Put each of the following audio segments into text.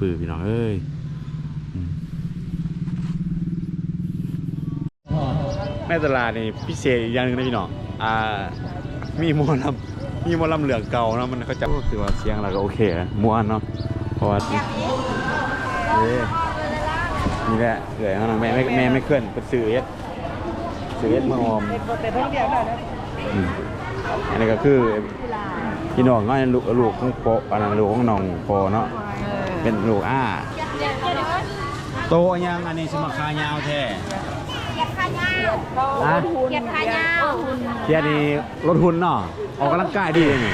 ຄືພີ່ນ້ອງເອີຍ ອືມ ໃນຕະຫຼາດນີ້ພິເສດອີກຢ່າງໜຶ່ງນະພີ່ນ້ອງ ອ່າ ມີໝໍລຳ ມີໝໍລຳເລື່ອງເກົ່າເນາະ ມັນເຂົາເຈົ້າ ໂອ້ ຖືວ່າສຽງລາວກໍໂອເຄນະ ມ່ວນເນາະ ເພາະວ່າ ເອີ ນີ້ແຫຼະ ເອື້ອຍເຮົານະ ແມ່ ແມ່ ແມ່ ແມ່ເຄື່ອນ ເພິ່ນຊື້ເຫັດ ຊື້ເຫັດມາອອມ ເຮັດບໍ່ແຕ່ເທິງດຽວແລ້ວນະ ອືມ ອັນນີ້ກໍຄື ພີ່ນ້ອງເນາະ ລູກ ລູກຂອງພໍ່ ອັນນັ້ນ ລູກຂອງນ້ອງພໍ່ເນາະ ເອີ ເປັນລູກອ້າ ໂຕຫຍັງອັນນີ້ ຊິມາຂາຍາວແທ້ ຂຽດຂາຍາວ ຮະ ຂຽດຂາຍາວ ຂຽດນີ້ລົດຫຸ່ນເນາະ ອອກກຳລັງກາຍດີເດ້ນີ້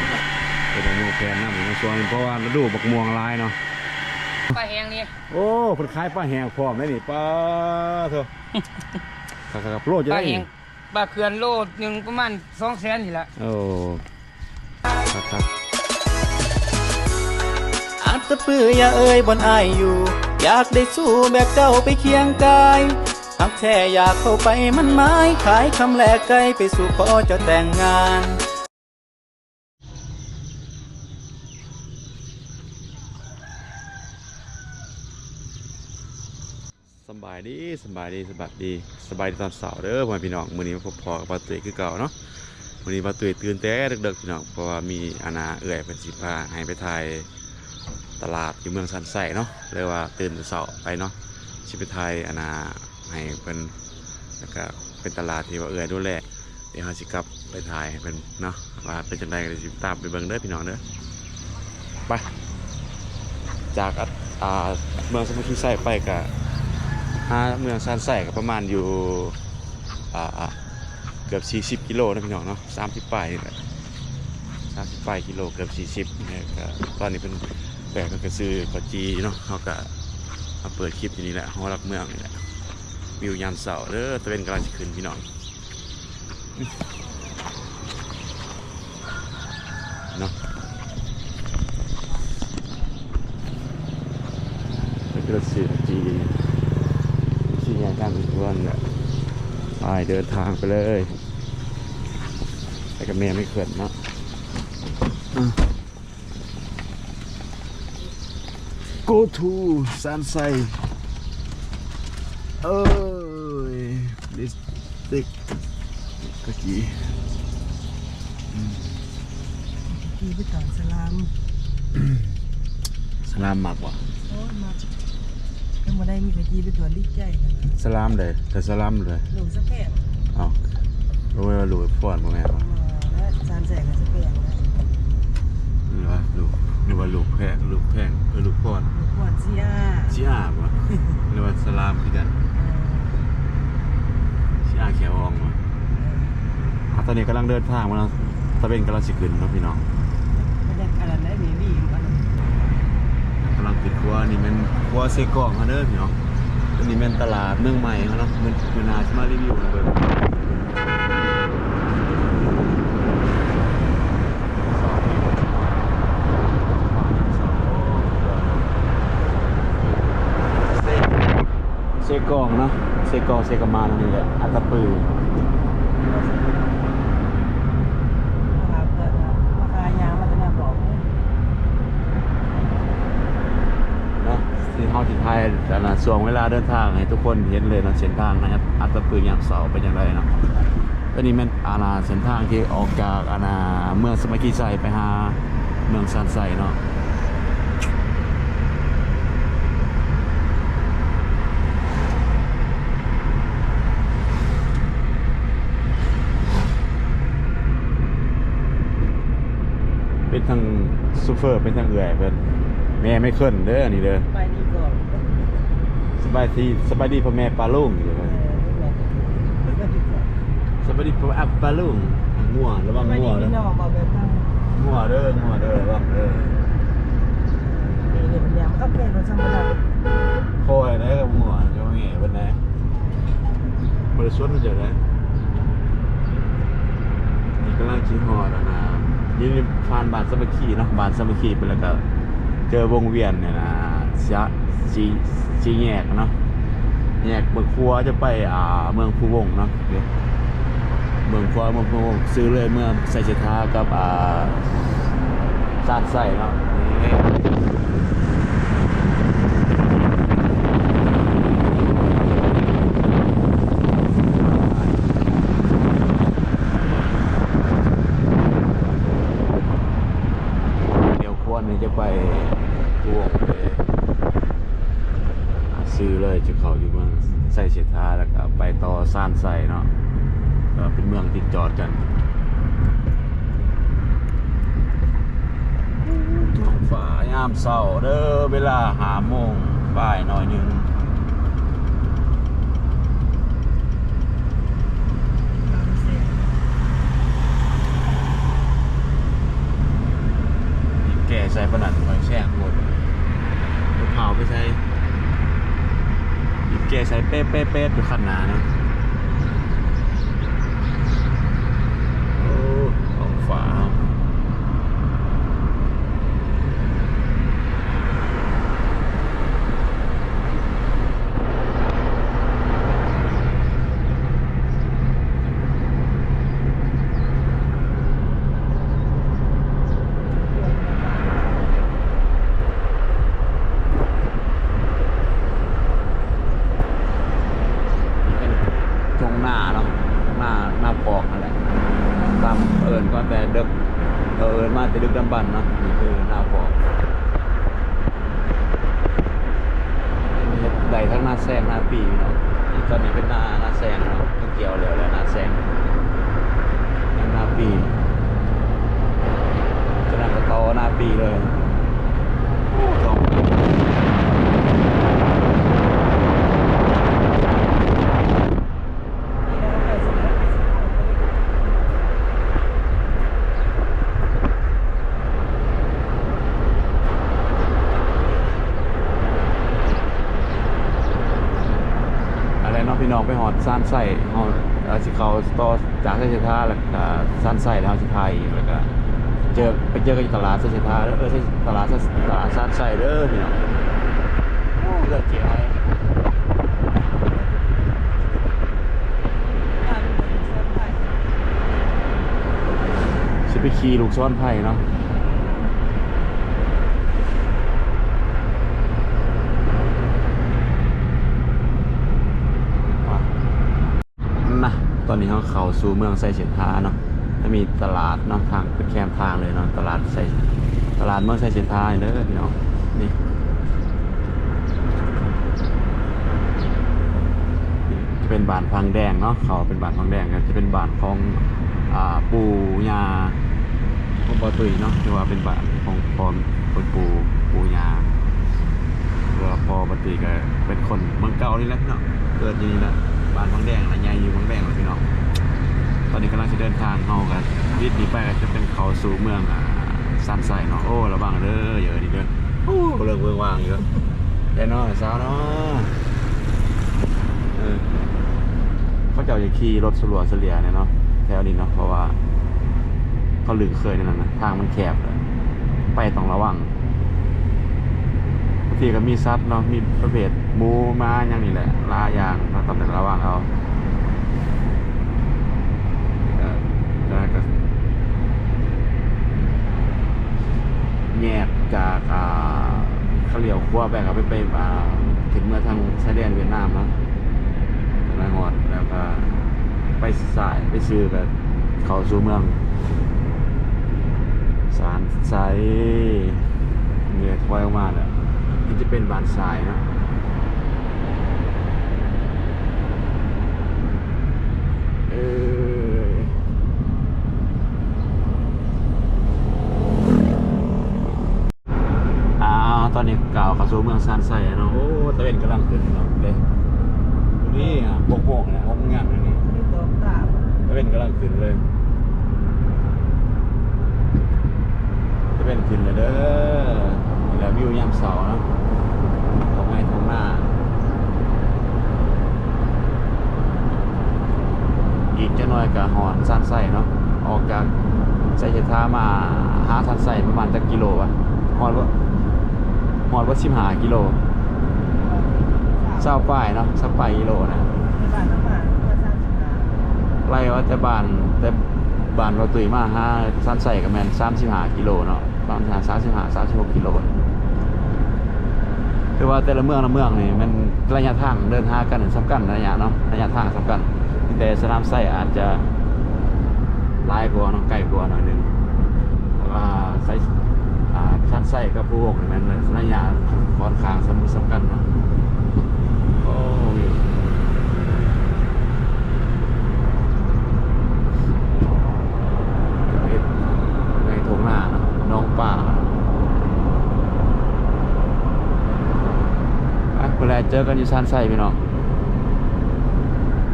ເປັນໜູແພນນຳໃນຊ່ວງນີ້ ເພາະວ່າລະດູບັກມ່ວງຫຼາຍເນາະ ປາແຫ້ງນີ້ ໂອ້ ເພິ່ນຂາຍປາແຫ້ງພ້ອມເດ້ນີ້ ປາໂທ້ ຄັກໆ ໂລຈະໄດ້ນີ້ ປາເຂື່ອນໂລໜຶ່ງປະມານສອງແສນນີ້ລະ ໂອ້ ຄັກໆ ອັດຕະປື ຢ່າເອີຍບ່ອນອ້າຍຢູ່ ຢາກໄດ້ຊູ້ແບບເຈົ້າໄປຄຽງກາຍ ຮັກແທ້ຢາກເຂົ້າໄປໝັ້ນໝາຍ ຂາຍຄຳແລກໄກ່ ໄປສູ່ຂໍເຈົ້າແຕ່ງງານ. ສະບາຍດີ ສະບາຍດີ ສະບາຍດີ ສະບາຍດີຕອນເຊົ້າເດີພໍ່ແມ່ພີ່ນ້ອງ ມື້ນີ້ມາພົບພໍ້ກັບບ່າວຕຸ້ຍຄືເກົ່າເນາະ ມື້ນີ້ບ່າວຕຸ້ຍຕື່ນແຕ່ເດິກໆ ພີ່ນ້ອງ ເພາະວ່າມີອັນນ່າເອື້ອຍເພິ່ນຊິພາໃຫ້ໄປຖ່າຍຕະຫຼາດຢູ່ເມືອງຊານໄຊເນາະ ເລີຍວ່າຕື່ນແຕ່ເຊົ້າໄປເນາະ ຊິໄປຖ່າຍອັນນ່າໃຫ້ເພິ່ນ ແລ້ວກະເປັນຕະຫຼາດທີ່ວ່າເອື້ອຍດູແລ ດຽວເຮົາຊິກັບໄປຖ່າຍໃຫ້ເພິ່ນເນາະ ວ່າເປັນຈັ່ງໃດ ກໍຊິຕາມໄປເບິ່ງເດີພີ່ນ້ອງເດີ ໄປ ຈາກ ອາ ເມືອງສາມັກຄີໄຊໄປກະຫາເມືອງຊານໄຊກະປະມານຢູ່ ອາ ເກືອບສີ່ສິບກິໂລເນາະພີ່ນ້ອງເນາະ ສາມສິບປາຍນີ້ແຫຼະ ສາມສິບປາຍກິໂລ ເກືອບສີ່ສິບ ແລ້ວກະຕອນນີ້ເພິ່ນ ແບກ ເພິ່ນກະຊື້ເຂົ້າຈີ່ເນາະ ເຮົາກະມາເປີດຄລິບຢູ່ນີ້ແຫຼະ ຫໍຫຼັກເມືອງນີ້ແຫຼະ ວິວຍາມເຊົ້າເດີ ຕາເວັນກຳລັງຊິຂຶ້ນພີ່ນ້ອງ. ເນາະ ເປັນລົດຊື້ຈີ່ ຊີ້ແຍກທາງເປັນທວນແຫຼະ ໄປເດີນທາງໄປເລີຍ ໄປກັບແມ່ໄມ້ເຂື່ອນເນາະ Go to Sansai ເອີຍ District ກະກີ ອືມ ກະກີໄປຕອນສະຫຼາມ ສະຫຼາມມັກບໍ່? ໂອ້ຍ ມັກ ຍັງບໍ່ໄດ້ມີກະກີໄປຕອນດີໃຈຫັ້ນນະ ສະຫຼາມໃດ? ແຕ່ສະຫຼາມໃດ? ລູກສະແປງ ເອົ້າ ບໍ່ແມ່ນວ່າລູກພອນບໍ່ແມ່ນບໍ່? ແລ້ວຊານໄຊກະສະແປງແລ້ວ ຫຼືວ່າລູກ ຫຼືວ່າລູກແພງ ລູກແພງ ເອີ ລູກພອນ ລູກພອນຊີອາ ຊີອາບໍ່? ຫຼືວ່າສະຫຼາມຄືກັນ ເອີ ຊີອາແຂວອ່ອງບໍ່? ເອີ ອ່າ ຕອນນີ້ກຳລັງເດີນທາງມາເນາະ ຕາເວັນກຳລັງຊິຂຶ້ນເນາະພີ່ນ້ອງ ບັນຍາກາດອັນໃດນີ້ດີຢູ່ອັນນັ້ນ ກຳລັງຂຶ້ນຂົວ ນີ້ແມ່ນຂົວເຊກອງເຮົາເດີພີ່ນ້ອງ ອັນນີ້ແມ່ນຕະຫຼາດເມືອງໃໝ່ເຮົາເນາະ ມື້ ມື້ໜ້າຊິມາຣີວິວໃຫ້ເບິ່ງ. ເຊກອງເນາະ ເຊກອງ ເຊກະມານ ອັນນີ້ແຫຼະ ອັດຕະປື ເນາະ ທີ່ເຮົາຊິຖ່າຍ ອັນນ່າ ຊ່ວງເວລາເດີນທາງໃຫ້ທຸກຄົນເຫັນເລີຍເນາະ ເສັ້ນທາງໃນອັດຕະປືຍາມເຊົ້າເປັນຈັ່ງໃດເນາະ. ໂຕນີ້ແມ່ນ ອັນນ່າ ເສັ້ນທາງທີ່ອອກຈາກ ອັນນ່າ ເມືອງສາມັກຄີໄຊໄປຫາເມືອງຊານໄຊເນາະ. ເປັນທັງໂຊເຟີ ເປັນທັງເອື້ອຍເພິ່ນ ແມ່ໄມເຄິນເດີ ອັນນີ້ເດີ. ສະບາຍດີກ່ອນ ສະບາຍດີ ສະບາຍດີພໍ່ແມ່ປ້າລຸງ ເອີ ສະບາຍດີພໍ່ ອ່າ ປ້າລຸງ ງົວ ລະວັງງົວເດີ ງົວເດີ ງົວເດີ ລະວັງເດີ. ນີ້ເດ ມັນຍັງ ມັນກໍເປັນລົດທຳມະດາ ຄ່ອຍໄດ໋ກັບງົວ ເຈົ້າແມ່ເພິ່ນໄດ໋ ບໍ່ໄດ້ຊົນເຈົ້າໄດ໋. ນີ້ກຳລັງຊິຮອດ ອັນນ່າ ຢູ່ ຜ່ານບ້ານສາມັກຄີເນາະ ບ້ານສາມັກຄີໄປແລ້ວກໍເຈີວົງວຽນນີ້ນະ ສະ ສີ່ ສີ່ແຍກເນາະ ແຍກເມືອງຂົວຈະໄປ ອ່າ ເມືອງພູວົງເນາະ ເມືອງຂົວ ເມືອງພູວົງ ຊື່ເລີຍ ເມືອງໄຊເສດຖາກັບ ອ່າ ຊານໄຊເນາະ. ນີ້ ຊື່ເລີຍ ຈະເຂົ້າຢູ່ເມືອງໄຊເສດຖາ ແລ້ວກໍໄປຕໍ່ຊານໄຊເນາະ ກໍເປັນເມືອງຕິດຈອດກັນ. ທ້ອງຟ້າຍາມເຊົ້າເດີ້ ເວລາຫ້າໂມງປາຍໜ້ອຍໜຶ່ງ. ແກ່ໃສ່ປານນັ້ນ ຂ້ອຍແຊງໂພດ ລົດພາວໄປໃສ່ ບີບແກ່ໃສ່ແປດໆໆ ຢູ່ຄັນໜ້ານະ. ໂອ້ ທ້ອງຟ້າ. ເປັນທົ່ງນາເນາະ ທົ່ງນາ ນາປອກນັ້ນແຫຼະ ຕາມເອີ້ນມາແຕ່ເດິກ ເອີ ເອີ້ນມາແຕ່ດຶກດຳບັນເນາະ ນີ້ຄືນາປອກ. ເຮັດໄດ້ທັງນາແຊງນາປີເນາະ ນີ້ຕອນນີ້ເປັນນາ ນາແຊງເນາະ ເພິ່ນກ່ຽວແລ້ວແຫຼະນາແຊງ ຍັງນາປີ ຈາກນັ້ນກໍຕໍ່ນາປີເລີຍ. ໂອ້ ສອງ ອັນແຫຼະເນາະ ພີ່ນ້ອງ ໄປຮອດຊານໄຊ ເຮົາ ເອີ ຊິເຂົ້າຕໍ່ຈາກໄຊເສດຖາ ແລ້ວກໍຊານໄຊ ແລ້ວເຮົາຊິຖ່າຍອີກ ແລ້ວກໍເຈີ ໄປເຈີກັນຢູ່ຕະຫຼາດໄຊເສດຖາເດີ້ ເອີ ຕະຫຼາດ ຕະຫຼາດຊານໄຊເດີ້ ພີ່ນ້ອງ. ໂອ້ ເຮືອນເຈໄຮ ຊິໄປຂີ່ລູກສອນໄຟເນາະ. ນະ ຕອນນີ້ເຮົາເຂົ້າສູ່ເມືອງໄຊເສດຖາເນາະ ຈະມີຕະຫຼາດເນາະ ທາງເປັນແຄມທາງເລີຍເນາະ ຕະຫຼາດໄຊ ຕະຫຼາດເມືອງໄຊເສດຖານີ້ເດີພີ່ນ້ອງ. ນີ້ຈະເປັນບ້ານພັງແດງເນາະ ເຂົ້າເປັນບ້ານພັງແດງ ກໍຈະເປັນບ້ານຂອງ ອ່າ ປູ່ຍ່າ ຂອງບ່າວຕຸ້ຍເນາະ ຖືວ່າເປັນບ້ານຂອງພໍ່ ຂອງປູ່ ປູ່ຍ່າ ເພາະວ່າພໍ່ບ່າວຕຸ້ຍກໍເປັນຄົນເມືອງເກົ່ານີ້ແຫຼະເນາະ ເກີດຢູ່ນີ້ແຫຼະ ບ້ານວັງແດງນະ ໃຫຍ່ຢູ່ວັງແດງແຫຼະພີ່ນ້ອງ. ຕອນນີ້ກຳລັງຊິເດີນທາງ ເຮົາກໍລິດນີ້ໄປກໍຈະເປັນເຂົ້າສູ່ເມືອງ ອ່າ ຊານໄຊເນາະ. ໂອ້ ລະວັງເດີ ເອີ ນີ້ເດີ ໂອ້ ເລິກເວີງວ່າງຢູ່ ແຕ່ນ້ອຍສາວເນາະ. ເອີ ເຂົາເຈົ້າຈະຂີ່ລົດສະຫຼວດສະຫຼຽແດ່ເນາະ ແຖວນີ້ເນາະ ເພາະວ່າເຂົາລຶ້ງເຄີຍແນວນັ້ນນະ ທາງມັນແຄບ ໄປຕ້ອງລະວັງ. ບາງທີກໍມີສັດເນາະ ມີປະເພດໝູ ໝາ ຫຍັງນີ້ແຫຼະ ຫຼາຍຢ່າງເຮົາຕ້ອງໄດ້ລະວັງເອົາ. ເອີ ແລ້ວກໍ ແຍກຈາກ ອ່າ ເຂົາລ້ຽວຂວາໄປ ເຂົາໄປ ໄປ ອ່າ ຂຶ້ນເມືອທາງຊາຍແດນຫວຽດນາມເນາະ ມາຮອດແລ້ວກໍໄປຊ້າຍ ໄປຊື່ກໍເຂົ້າສູ່ເມືອງຊານໄຊ. ນີ້ຖອຍອອກມາແລ້ວ ນີ້ຈະເປັນບ້ານຊາຍເນາະ. ເອີ ອ່າ ຕອນນີ້ກ້າວເຂົ້າສູ່ເມືອງຊານໄຊແລ້ວເນາະ. ໂອ້ ຕາເວັນກຳລັງຂຶ້ນເນາະເດ້ ນີ້ ອ່າ ຫົກໂມງແລ້ວ ຫົກໂມງຍາມແລ້ວນີ້ ຕາເວັນກຳລັງຂຶ້ນເລີຍ. ຕາເວັນຂຶ້ນແລ້ວເດີ ນີ້ແຫຼະວິວຍາມເຊົ້າເນາະ ທົ່ງໄຮ່ທົ່ງນາ. ອີກຈັກໜ້ອຍກໍຮອດຊານໄຊເນາະ ອອກຈາກໄຊເສດຖາມາຫາຊານໄຊປະມານຈັກກິໂລວະ ຮອດບໍ່ ຮອດບໍ່ ສິບຫ້າກິໂລ ຊາວປາຍເນາະ ຊາວປາຍກິໂລນະ. ໄລ່ວ່າແຕ່ບ້ານ ແຕ່ບ້ານບ່າວຕຸ້ຍມາຫາຊານໄຊກໍແມ່ນສາມສິບຫ້າກິໂລເນາະ ປະມານສາມສິບຫ້າ ສາມສິບຫົກກິໂລ. ຖືວ່າແຕ່ລະເມືອງລະເມືອງນີ້ແມ່ນໄລຍະທາງເດີນຫາກັນສຳຄັນ ໄລຍະເນາະ ໄລຍະທາງສຳຄັນ ແຕ່ສະໜາມໄຊອາດຈະຫຼາຍກວ່າເນາະ ໃກ້ກວ່າໜ້ອຍໜຶ່ງ ເພາະວ່າໄຊ ອ່າ ຊານໄຊກັບພູວົງນີ້ແມ່ນໄລຍະຂ້ອນຂ້າງສຳ ສຳຄັນເນາະ. ພຸ້ນແຫຼະ ເຈີກັນຢູ່ຊານໄຊພີ່ນ້ອງ.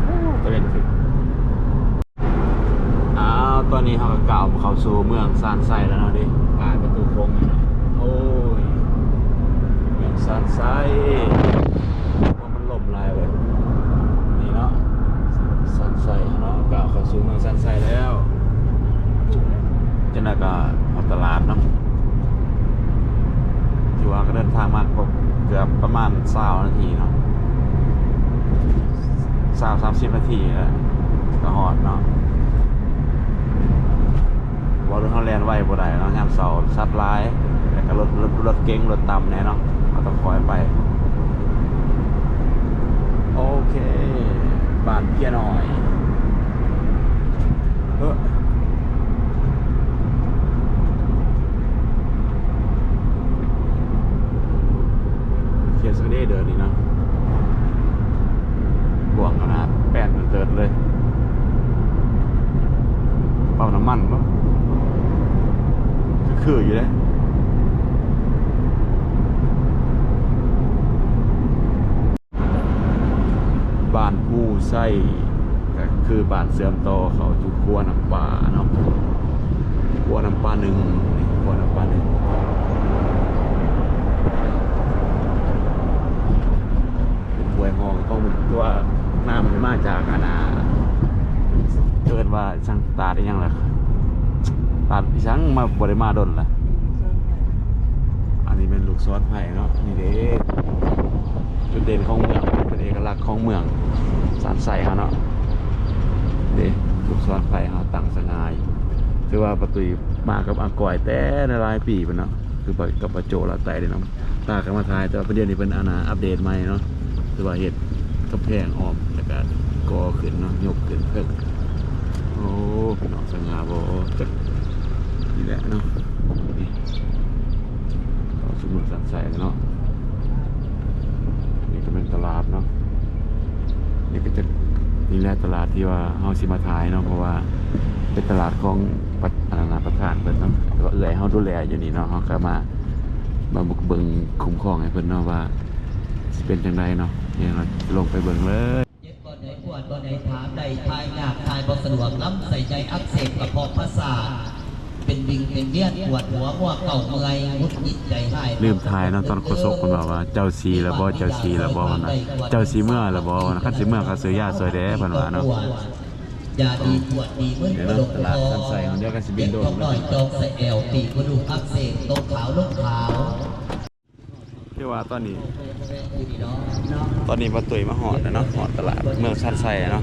ໂອ້ ຕາເວັນຂຶ້ນ. ອ້າວ ຕອນນີ້ເຮົາກໍກ້າວເຂົ້າສູ່ເມືອງຊານໄຊແລ້ວເນາະເດ້ ປາຍປະຕູໂຄ້ງນີ້ເນາະ. ໂອ້ຍ ເມືອງຊານໄຊ ມັນລົມຫຼາຍເວີຍ. ນີ້ເນາະ ຊານໄຊເນາະ ກ້າວເຂົ້າສູ່ເມືອງຊານໄຊແລ້ວ. ຈັ່ງໃດກໍຮອດຕະຫຼາດເນາະ. ຖືວ່າກໍເດີນທາງມາກໍເກືອບປະມານຊາວນາທີເນາະ ຊາວ ສາມສິບນາທີແຫຼະ ກໍຮອດເນາະ. ເວົ້າເລື່ອງເຮົາແລ່ນໄວບໍ່ໄດ້ເນາະ ຍາມເຊົ້າສັດຫຼາຍ ແລ້ວກໍລົດ ລົດ ລົດເກັງ ລົດຕ່ຳແດ່ເນາະ ເຮົາຕ້ອງຄ່ອຍໄປ. ໂອເຄ ບ້ານເພຍນ້ອຍ. ເອີ ຂຽນໃສ່ເດ້ເດີນີ້ນະ ກວ້າງຂະໜາດ ແປດເຕີດເລີຍ. ປ້ຳນ້ຳມັນບໍ່? ຄື ຄືຢູ່ເດ້. ບ້ານພູໄຊ ກໍຄືບ້ານເຊື່ອມຕໍ່ເຂົ້າສູ່ຂົວນ້ຳປາເນາະ ຂົວນ້ຳປາໜຶ່ງ ຂົວນ້ຳປາໜຶ່ງ. ເປັນຫ້ວຍຮອງຂອງຕົວນ້ຳທີ່ມາຈາກອັນນ່າ ເອີ້ນວ່າ ສັງຕາດອີ່ຫຍັງລະ ຕາດອີ່ຫຍັງ ມາ ບໍ່ໄດ້ມາດົນລະ. ອັນນີ້ແມ່ນລູກສອນໄຟເນາະ ນີ້ເດ້ ຈຸດເດັ່ນຂອງເມືອງ ເປັນເອກະລັກຂອງເມືອງຊານໄຊເຮົາເນາະ ເດ້ ລູກສອນໄຟເຮົາຕັ້ງສະຫງ່າ ຖືວ່າປ້າຕຸ້ຍມາກັບອາກ້ອຍແຕ່ຫຼາຍໆປີພຸ້ນເນາະ ຄືກັບປ້າໂຈ້ລາວໃຕ້ເດ້ເນາະ. ຕາກໍມາຖ່າຍ ແຕ່ວ່າປະດຽວນີ້ເພິ່ນອັນນ່າອັບເດດໃໝ່ເນາະ ຄືວ່າເຮັດກຳແພງອ້ອມ ແລ້ວກໍກໍ່ຂຶ້ນເນາະ ຍົກຂຶ້ນເທິງ. ໂອ້ ພີ່ນ້ອງ ສະຫງ່າບໍ່ຈັກ ນີ້ແຫຼະເນາະ ນີ້ ເຂົ້າສູ່ເມືອງຊານໄຊແລ້ວເນາະ. ນີ້ກໍແມ່ນຕະຫຼາດເນາະ ນີ້ກໍຈະ ນີ້ແຫຼະຕະຫຼາດທີ່ວ່າເຮົາຊິມາຖ່າຍເນາະ ເພາະວ່າເປັນຕະຫຼາດຂອງປະ ອັນນັ້ນນະ ປະທານເພິ່ນເນາະ ແຕ່ວ່າເອື້ອຍເຮົາດູແລຢູ່ນີ້ເນາະ ເຮົາກໍມາ ມາບຸກເບິ່ງຄຸ້ມຄອງໃຫ້ເພິ່ນເນາະ ວ່າຊິເປັນຈັ່ງໃດເນາະ. ດຽວເຮົາລົງໄປເບິ່ງເລີຍ. ເຈັບບ່ອນໃດ ປວດບ່ອນໃດ ຖາມໄດ້ ຖ່າຍຍາກ ຖ່າຍບໍ່ສະດວກ ລຳໄສ້ໃຫຍ່ອັກເສບ ກະເພາະປະສາດ ເປັນວິງເປັນວຽນ ປວດຫົວ ງົວເກົາ ເມື່ອຍ ຫງຸດຫງິດ ໃຈຮ້າຍ ລືມຖ່າຍເນາະ ຕອນໂຄສົກເພິ່ນເວົ້າວ່າ ເຈົ້າສີແລ້ວບໍ່ ເຈົ້າສີແລ້ວບໍ່ ເຈົ້າສີເມືອແລ້ວບໍ່ ຄັນຊິເມືອກໍຊື້ຢາຊ່ວຍແດ່ ເພິ່ນວ່າເນາະ. ຢາດີ ປວດດີ ມຶນ ປະດົກຄໍ ເຈັບທ້ອງນ້ອຍ ຈອງສະແອວ ປີກມະດູກອັກເສບ ຕົກຂາວ ລົງຂາວ. ຄືວ່າຕອນນີ້ ຕອນນີ້ປ້າຕຸ້ຍມາຮອດແລ້ວເນາະ ຮອດຕະຫຼາດເມືອງຊານໄຊເນາະ.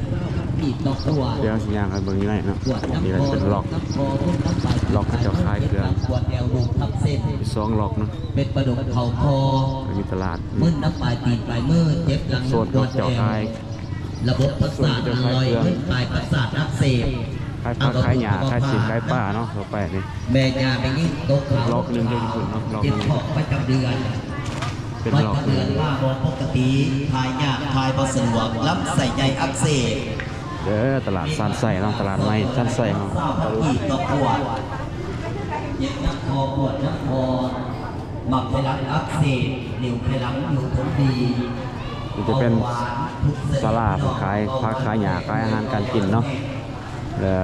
ດຽວຊິຍ່າງໄປເບິ່ງຢູ່ໃນເນາະ ນີ້ແຫຼະເປັນລັອກ ລັອກເຂົາເຈົ້າຂາຍເຄື່ອງ ມີສອງລັອກເນາະ ເປັນປະດົກເຂົ້າຄໍ ມີຕະຫຼາດ ມຶນນຳປາຍຕີນປາຍມື ເຈັບຫຼັງ ໂຊນເຂົາເຈົ້າຂາຍ ລະບົບປະສາດອາລອຍ ເປັນປາຍປະສາດອັກເສບ ຂາຍຜັກຂາຍຫຍ້າ ຂາຍຊີ້ນຂາຍປາເນາະ ທົ່ວໄປນີ້. ແມ່ຍ່າແມ່ຍິງຕົກຂາວ ລັອກໜຶ່ງເດີ ຢູ່ພຸ້ນເນາະ ລັອກໜຶ່ງ ເຈັບທ້ອງປະຈຳເດືອນ ເປັນລັອກ ປະຈຳເດືອນມາບໍ່ປົກກະຕິ ຖ່າຍຍາກ ຖ່າຍບໍ່ສະດວກ ລຳໄສ້ໃຫຍ່ອັກເສບ ເດີ ຕະຫຼາດຊານໄຊເນາະ ຕະຫຼາດໃໝ່ຊານໄຊເຮົາ ຊາວພັນກີບຕໍ່ຂວດ ເຈັບນຳຄໍ ປວດນຳຄໍ ໝາກໄຂ່ຫຼັງອັກເສບ ນິ້ວໄຂ່ຫຼັງຢູ່ຜົນດີ ນີ້ຈະເປັນສາລາຂາຍຜັກຂາຍຫຍ້າ ຂາຍອາຫານການກິນເນາະ ແລະ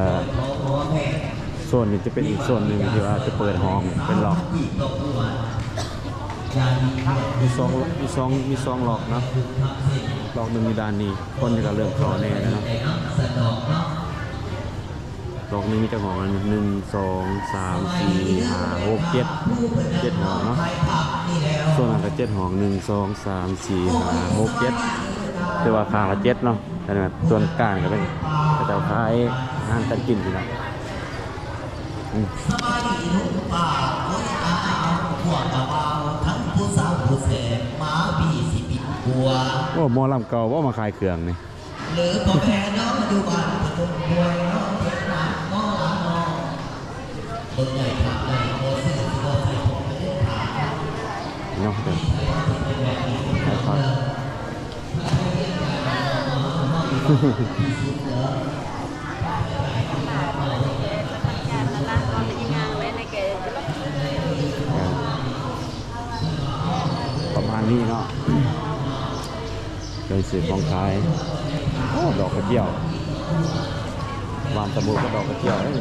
ໂຊນນີ້ຈະເປັນອີກໂຊນໜຶ່ງທີ່ວ່າຈະເປີດຫ້ອງເປັນລັອກ ມີສອງ ມີສອງ ມີສອງລັອກເນາະ ລັອກໜຶ່ງຢູ່ດ້ານນີ້ ຄົນກໍເລີ່ມເຂົ້າແດ່ແລ້ວເນາະ. ລັອກນີ້ມີຈັກຫ້ອງ? ອັນໜຶ່ງ ສອງ ສາມ ສີ່ ຫ້າ ຫົກ ເຈັດ ເຈັດຫ້ອງເນາະ ສ່ວນນັ້ນກໍເຈັດຫ້ອງ ໜຶ່ງ ສອງ ສາມ ສີ່ ຫ້າ ຫົກ ເຈັດ ແຕ່ວ່າຂ້າງລະເຈັດເນາະ ສ່ວນກາງກໍເປັນເຂົາເຈົ້າຂາຍອາຫານການກິນນີ້ເນາະ. ອືມ ສະບາຍດີລຸງປ້າ ໂອ້ຍ ອ້າວ ພວກເຈົ້າບ່າວ ທັງຜູ້ສາວຜູ້ແສບ ມາພີ່ຊິປິ່ນປົວ. ໂອ້ ໝໍລຳເກົ່າບໍ່ມາຂາຍເຄື່ອງນີ້? ຫຼືບໍ່ແມ່ນເນາະ ຢູ່ບ້ານພະນົມຫ້ວຍເນາະ ເຮັດໜັງເນາະຫຼານເນາະ ເບິ່ງໄດ້ພາບໄດ້ ບໍ່ຊື້ຊິບໍ່ໃສ່ຂອງໄປເດັດຂາດເນາະ ເນາະ ເອີ ໄດ້ພັກ ປະມານນີ້ເນາະ. ເດີນຊື້ຂອງຂາຍ. ໂອ້ ດອກກະຈຽວ ບ້ານຕະໂບກະດອກກະຈຽວເດ້. ນ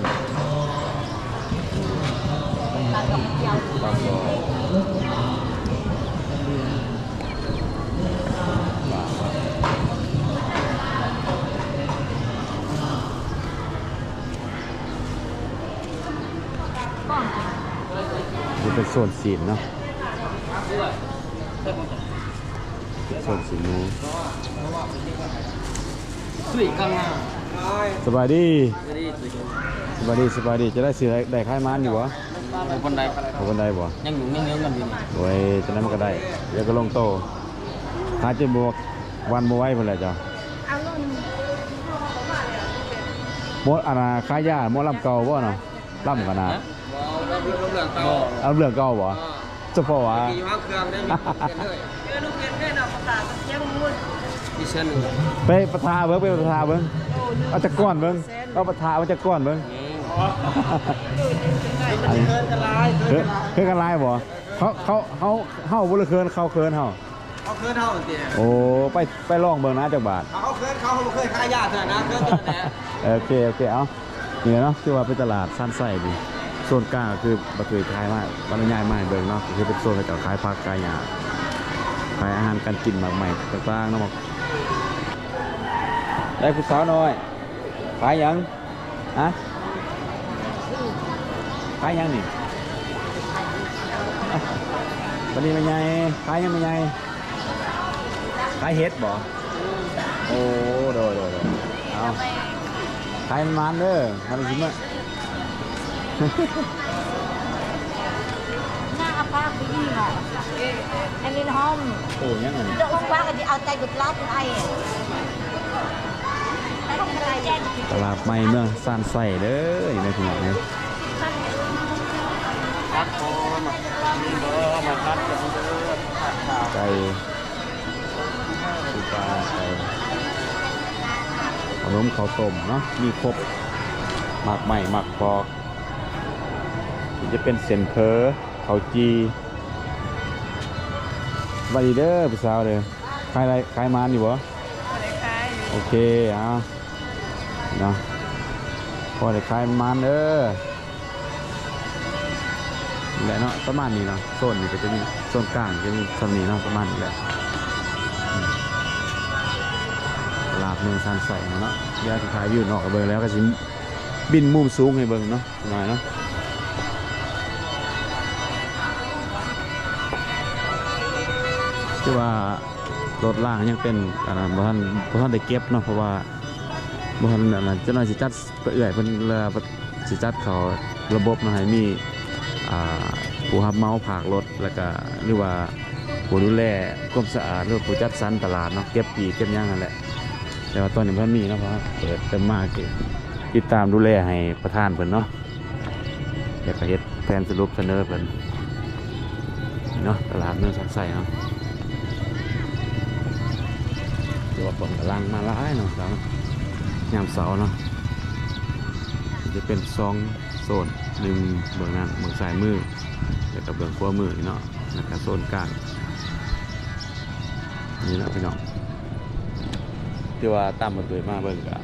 ີ້ເປັນໂຊນຊີ້ນເນາະ ເປັນໂຊນຊີ້ນໝູ. ສະບາຍດີ ສະບາຍດີ ສະບາຍດີ ສະບາຍດີ. ຈັ່ງໃດ ຊື້ໄດ້ ໄດ້ຂາຍໝານຢູ່ບໍ່? ບໍ່ປານໃດ ບໍ່ປານໃດບໍ່? ຍັງຫຍຸ້ງຍັງເຫືອກັນຢູ່. ໂອ້ຍ ຈັ່ງໃດມັນກະໄດ້ ດຽວກະລົງໂຕ. ຂາຍຈົນບໍ່ຫວັ່ນບໍ່ໄຫວພຸ້ນແຫຼະເຈົ້າ. ເອົາລົງ ໝໍ ອັນນ່າ ຂາຍຢາ ໝໍລຳເກົ່າບໍ່ເນາະ? ລຳກະນະ ເອົາເລື່ອງເກົ່າບໍ່? ສະເພາະວ່າ ໄປປະທາເບິ່ງ ໄປປະທາເບິ່ງ ເອົາຈັກກ້ອນເບິ່ງ ເອົາປະທາມາຈັກກ້ອນເບິ່ງ. ເຄີຍກັນຫຼາຍບໍ່? ເຂົາ ເຂົາ ເຮົາ ເຮົາບໍ່ເຄີຍ ເຂົາເຄີຍເຮົາ ເຂົາເຄີຍເຮົາຕິ. ໂອ້ ໄປ ໄປລອງເບິ່ງນະ ຈັກບາດ. ເຂົາເຄີຍ ເຂົາບໍ່ເຄີຍຂາຍຢາເທື່ອນະ ເຄີຍແຕ່. ໂອເຄ ໂອເຄ ເອົາ ນີ້ແຫຼະເນາະ ຖືວ່າເປັນຕະຫຼາດຊານໄຊນີ້. ໂຊນກາງກະຄື ບາດເຄີຍຖ່າຍມາ ບາດລະຍາຍມາໃຫ້ເບິ່ງເນາະ ກະຄືເປັນໂຊນເຂົາເຈົ້າຂາຍຜັກຂາຍຫຍ້າ ຂາຍອາຫານການກິນ ໝາກໄມ້ຕ່າງໆເນາະ. ໄດ້ຜູ້ສາວນ້ອຍ ຂາຍຫຍັງ? ຮະ? ຂາຍຫຍັງນີ້? ບັດນີ້ແມ່ໃຫຍ່ ຂາຍຫຍັງແມ່ໃຫຍ່? ຂາຍເຫັດບໍ່? ໂອ້ ໂດຍ ໂດຍ ໂດຍ ເອົາ ຂາຍມັນເດີ ມັນຊິມາ ໜ້າອາປາກຜູ້ຍິງອະ ອັນນີ້ຫອມ. ໂອ້ ຫຍັງອັນນີ້? ເຈົ້າອຸປາກະຊິເອົາໃຈບຸດລາດໄອ. ຕະຫຼາດໃໝ່ເມືອງຊານໄຊເດີ ນີ້ແມ່ພີ່ນ້ອງເອີຍ. ໄກ່ ຄືປາໄກ່ ເຂົ້າໜົມເຂົ້າຕົ້ມເນາະ ມີຄົບ ໝາກໄມ້ໝາກປອກ ທີ່ຈະເປັນເສັ້ນເຝີ ເຂົ້າຈີ່. ສະບາຍດີເດີຜູ້ສາວເດີ. ຂາຍໄດ້ ຂາຍໝານຢູ່ບໍ່? ພໍໄດ້ຂາຍຢູ່. ໂອເຄ ເອົາເນາະ ພໍໄດ້ຂາຍໝານເດີ. ນີ້ແຫຼະເນາະ ປະມານນີ້ເນາະ ໂຊນນີ້ກະຈະມີ ໂຊນກາງຈະມີຊ່ຳນີ້ເນາະ ປະມານນີ້ແຫຼະ. ອືມ ຕະຫຼາດເມືອງຊານໄຊເຮົາເນາະ ດຽວຊິຖ່າຍວິວນອກໃຫ້ເບິ່ງ ແລ້ວກະຊິບິນມຸມສູງໃຫ້ເບິ່ງເນາະ ໜ້ອຍເນາະ. ຄືວ່າ ລົດລາງຍັງເປັນ ອັນນັ້ນ ບໍ່ທັນ ບໍ່ທັນໄດ້ເກັບເນາະ ເພາະວ່າບໍ່ທັນ ອັນນັ້ນ ຈັກໜ້ອຍຊິຈັດ ເອື້ອຍເພິ່ນລະ ຊິຈັດເຂົ້າລະບົບເນາະ ໃຫ້ມີ ອ່າ ຜູ້ຮັບເໝົາພາກລົດ ແລ້ວກະ ຫຼືວ່າຜູ້ດູແລຄວາມສະອາດ ຫຼືວ່າຜູ້ຈັດສັນຕະຫຼາດເນາະ ເກັບປີ້ເກັບຫຍັງຫັ້ນແຫຼະ. ແຕ່ວ່າຕອນນີ້ບໍ່ທັນມີເນາະ ເພາະວ່າເປີດເຕີມມາ ຕິດຕາມດູແລໃຫ້ປະທານເພິ່ນເນາະ. ແລ້ວກະເຮັດແຜນສະຫຼຸບສະເໜີເພິ່ນເນາະ ຕະຫຼາດເມືອງຊານໄຊເຮົາ. ແຕ່ວ່າຄົນກຳລັງມາຫຼາຍເນາະ ຍາມເຊົ້າເນາະ. ຈະເປັນສອງໂຊນ ໜຶ່ງເບື້ອງນັ້ນ ເບື້ອງຊ້າຍມື ແລ້ວກະເບື້ອງຂວາມືເນາະ ແລ້ວກະໂຊນກາງ. ນີ້ເນາະພີ່ນ້ອງ ຖືວ່າຕາມປະຕູມາເບິ່ງກະ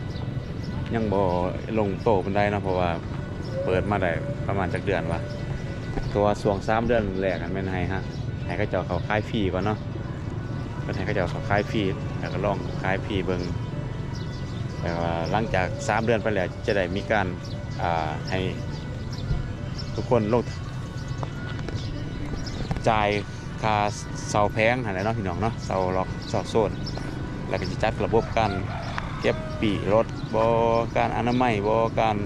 ຍັງບໍ່ລົງໂຕປານໃດເນາະ ເພາະວ່າເປີດມາໄດ້ປະມານຈັກເດືອນວະ. ແຕ່ວ່າຊ່ວງສາມເດືອນແລກຫັ້ນແມ່ນໃຫ້ ໃຫ້ເຂົາເຈົ້າເຂົ້າຂາຍຟຣີກ່ອນເນາະ ເພິ່ນໃຫ້ເຂົາເຈົ້າເຂົ້າຂາຍຟຣີ ແລ້ວກະລອງຂາຍຟຣີເບິ່ງ. ແຕ່ວ່າຫຼັງຈາກສາມເດືອນໄປແລ້ວ ຈະໄດ້ມີການ ອ່າ ໃຫ້ທຸກຄົນລົງຈ່າຍ ຄ່າເຊົ່າແຜງຫັ້ນແຫຼະເນາະພີ່ນ້ອງເນາະ ເຊົ່າລັອກເຊົ່າໂຊນ ແລ້ວກະຊິຈັດລະບົບການເກັບປີ້ລົດບໍ ການອະນາໄມບໍ ການ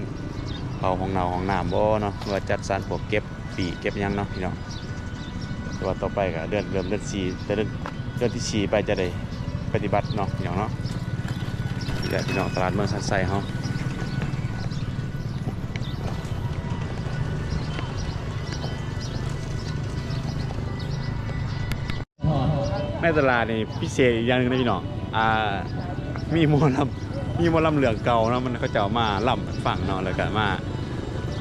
ເຂົ້າຫ້ອງນ້ຳຫ້ອງນ້ຳບໍເນາະ ຫຼືວ່າຈັດສັນພວກເກັບປີ້ເກັບຫຍັງເນາະພີ່ນ້ອງ. ແຕ່ວ່າຕໍ່ໄປກະເດືອນ ເລີ່ມເດືອນສີ່ ແຕ່ເດືອນ ເດືອນທີສີ່ໄປຈະໄດ້ປະຕິບັດເນາະພີ່ນ້ອງເນາະ. ນີ້ແຫຼະພີ່ນ້ອງ ຕະຫຼາດເມືອງຊານໄຊເຮົາ. ໃນຕະຫຼາດນີ້ພິເສດອີກຢ່າງໜຶ່ງນະພີ່ນ້ອງ ອ່າ ມີໝໍລຳ ມີໝໍລຳເລື່ອງເກົ່າເນາະ ມັນເຂົາເຈົ້າມາລຳໃຫ້ຟັງເນາະ ແລ້ວກະມາ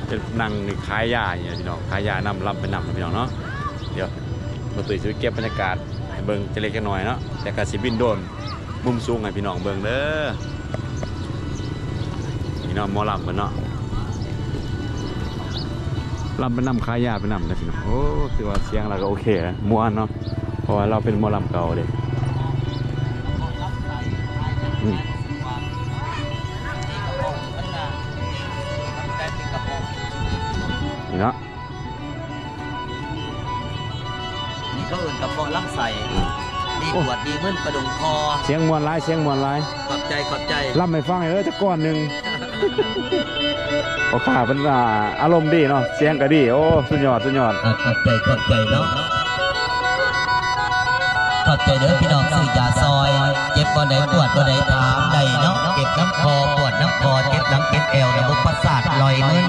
ເປັນນັ່ງຂາຍຢານີ້ພີ່ນ້ອງ ຂາຍຢານຳ ລຳໄປນຳພີ່ນ້ອງເນາະ. ດຽວບໍ່ຕຸ້ຍຊິໄປເກັບບັນຍາກາດໃຫ້ເບິ່ງຈັກເລັກຈັກໜ້ອຍເນາະ ແຕ່ກະຊິບິນໂດຣນ ມຸມສູງໃຫ້ພີ່ນ້ອງເບິ່ງເດີ. ນີ້ເນາະ ໝໍລຳເພິ່ນເນາະ ລຳໄປນຳ ຂາຍຢາໄປນຳເດີພີ່ນ້ອງ. ໂອ້ ຖືວ່າສຽງລາວກໍໂອເຄ ມ່ວນເນາະ ເພາະວ່າລາວເປັນໝໍລຳເກົ່າເດ້. ອືມ ນີ້ເນາະ ນີ້ເຂົາເອີ້ນກະເພາະລຳໄສ້ ອືມ ດີກວດດີເງິນກະດົງຄໍ. ສຽງມ່ວນຫຼາຍ ສຽງມ່ວນຫຼາຍ. ຂອບໃຈ ຂອບໃຈ. ລຳໃຫ້ຟັງເດີຈັກກ່ອນໜຶ່ງ. ພໍ່ຄ້າເພິ່ນ ອາ ອາລົມດີເນາະ ສຽງກະດີ. ໂອ້ ສຸດຍອດ ສຸດຍອດ. ຂອບໃຈ ຂອບໃຈເນາະ. ຂອບໃຈເດີພີ່ນ້ອງ ຊື້ຢາຊ່ອຍ ເຈັບບ່ອນໃດ ປວດບ່ອນໃດ ຖາມໄດ້ເນາະ. ເຈັບນຳຄໍ ປວດນຳຄໍ ເຈັບຫຼັງເຈັບແອວ ລະບົບປະສາດ ລອຍເງິນ.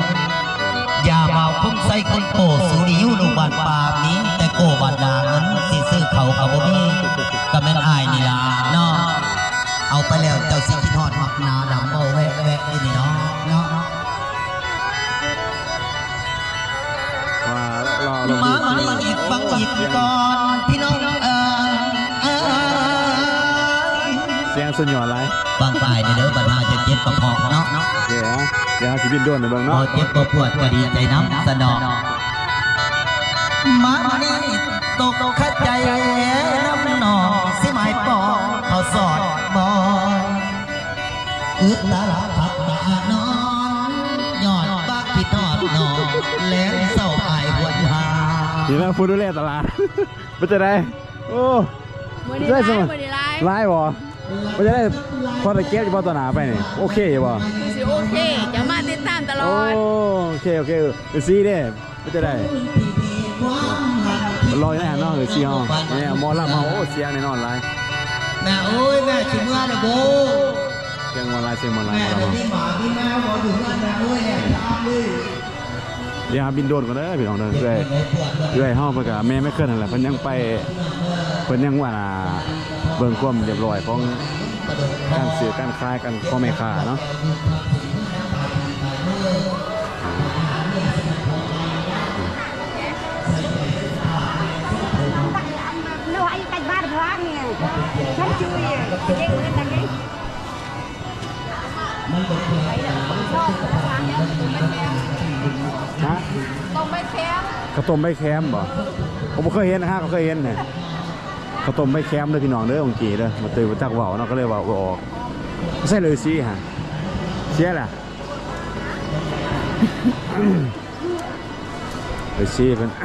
ຢາມາວຄົງໄຊຄົນໂກ ສູນີ້ຢູ່ລູກບ້ານປ່າ ມີແຕ່ໂກບ້ານນາ ເງິນຊິຊື້ເຂົ້າກໍບໍ່ມີ ກໍແມ່ນອ້າຍນີ້ລະເນາະ. ເອົາໄປແລ້ວເຈົ້າຊິຄິດຮອດມັກໜາດຳ ເວົ້າແວະໆຢູ່ນີ້ເນາະ ເນາະ. ມາອີກ ຟັງອີກກ່ອນພີ່ນ້ອງເອີຍ. ສຽງສຸດຍອດຫຼາຍ. ຟັງປາຍນີ້ເດີ ບັດຫາຈະເຈັບກະເພາະເນາະ. ໂອເຄ ດຽວເຮົາຊິບິນໂດຣນໃຫ້ເບິ່ງເນາະ. ບໍ່ເຈັບບໍ່ປວດກະດີໃຈນຳຊະເນາະ. ມານີ້ຕົກຄາໃຈນຳນ້ອງ ຊິໝາຍປອງເຂົາສອດບໍ່? ອຶດຕະລະພັກຕານອນ ຍ້ອນວ່າຄິດຮອດນ້ອງ ແລງເສົ້າອາຍຫວນຫາ. ນີ້ລະຜູ້ດູແລຕະຫຼາດ ເປັນຈັ່ງໃດ? ໂອ້ ມື້ນີ້ຫຼາຍ ມື້ນີ້ຫຼາຍ ຫຼາຍບໍ່? ເປັນຈັ່ງໃດ? ພໍໄດ້ເກັບຢູ່ບໍ່ຕໍ່ໜ້າໄປນີ້? ໂອເຄຢູ່ບໍ່? ຊິໂອເຄ ຈະມາຕິດຕາມຕະຫຼອດ. ໂອ້ ໂອເຄ ໂອເຄ. ເອີ ເອັຟຊີເດ້ ເປັນຈັ່ງໃດ? ມັນລໍຢູ່ໃນຫັ້ນເນາະ ເອີ ເອັຟຊີເຮົາ. ນີ້ໝໍລຳເຮົາ ໂອ້ ສຽງແນ່ນອນຫຼາຍ. ແມ່ເອີຍ ແມ່ຊິເມືອແລ້ວບໍ່? ສຽງມ່ວນຫຼາຍ ສຽງມ່ວນຫຼາຍ ໝໍລຳເຮົາ. ດຽວເຮົາບິນໂດຣນກ່ອນເດີພີ່ນ້ອງເດີ. ເອື້ອຍ ເອື້ອຍເຮົາເພິ່ນກະ ແມ່ ແມ່ເຄື່ອນຫັ້ນແຫຼະ ເພິ່ນຍັງໄປ ເພິ່ນຍັງວ່າ ເບິ່ງຄວາມຮຽບຮ້ອຍຂອງການຊື້ການຂາຍ ການຂອງແມ່ຄ້າເນາະ. ຮະ? ເຂົ້າຕົ້ມໃບແຄມບໍ່? ໂອ້ ບໍ່ເຄີຍເຫັນນະ ເຄີຍເຫັນແທ້. ເຂົ້າຕົ້ມໃບແຄມເດີພີ່ນ້ອງເດີ ຂອງເກເດີ. ມາເຕີຍບໍ່ຈັກເວົ້າເນາະ ກໍເລີຍເວົ້າບໍ່ອອກ. ໃສ່ເລີຍຊິຫະ ເສຍລະ ເລີຍຊິເພິ່ນ ເ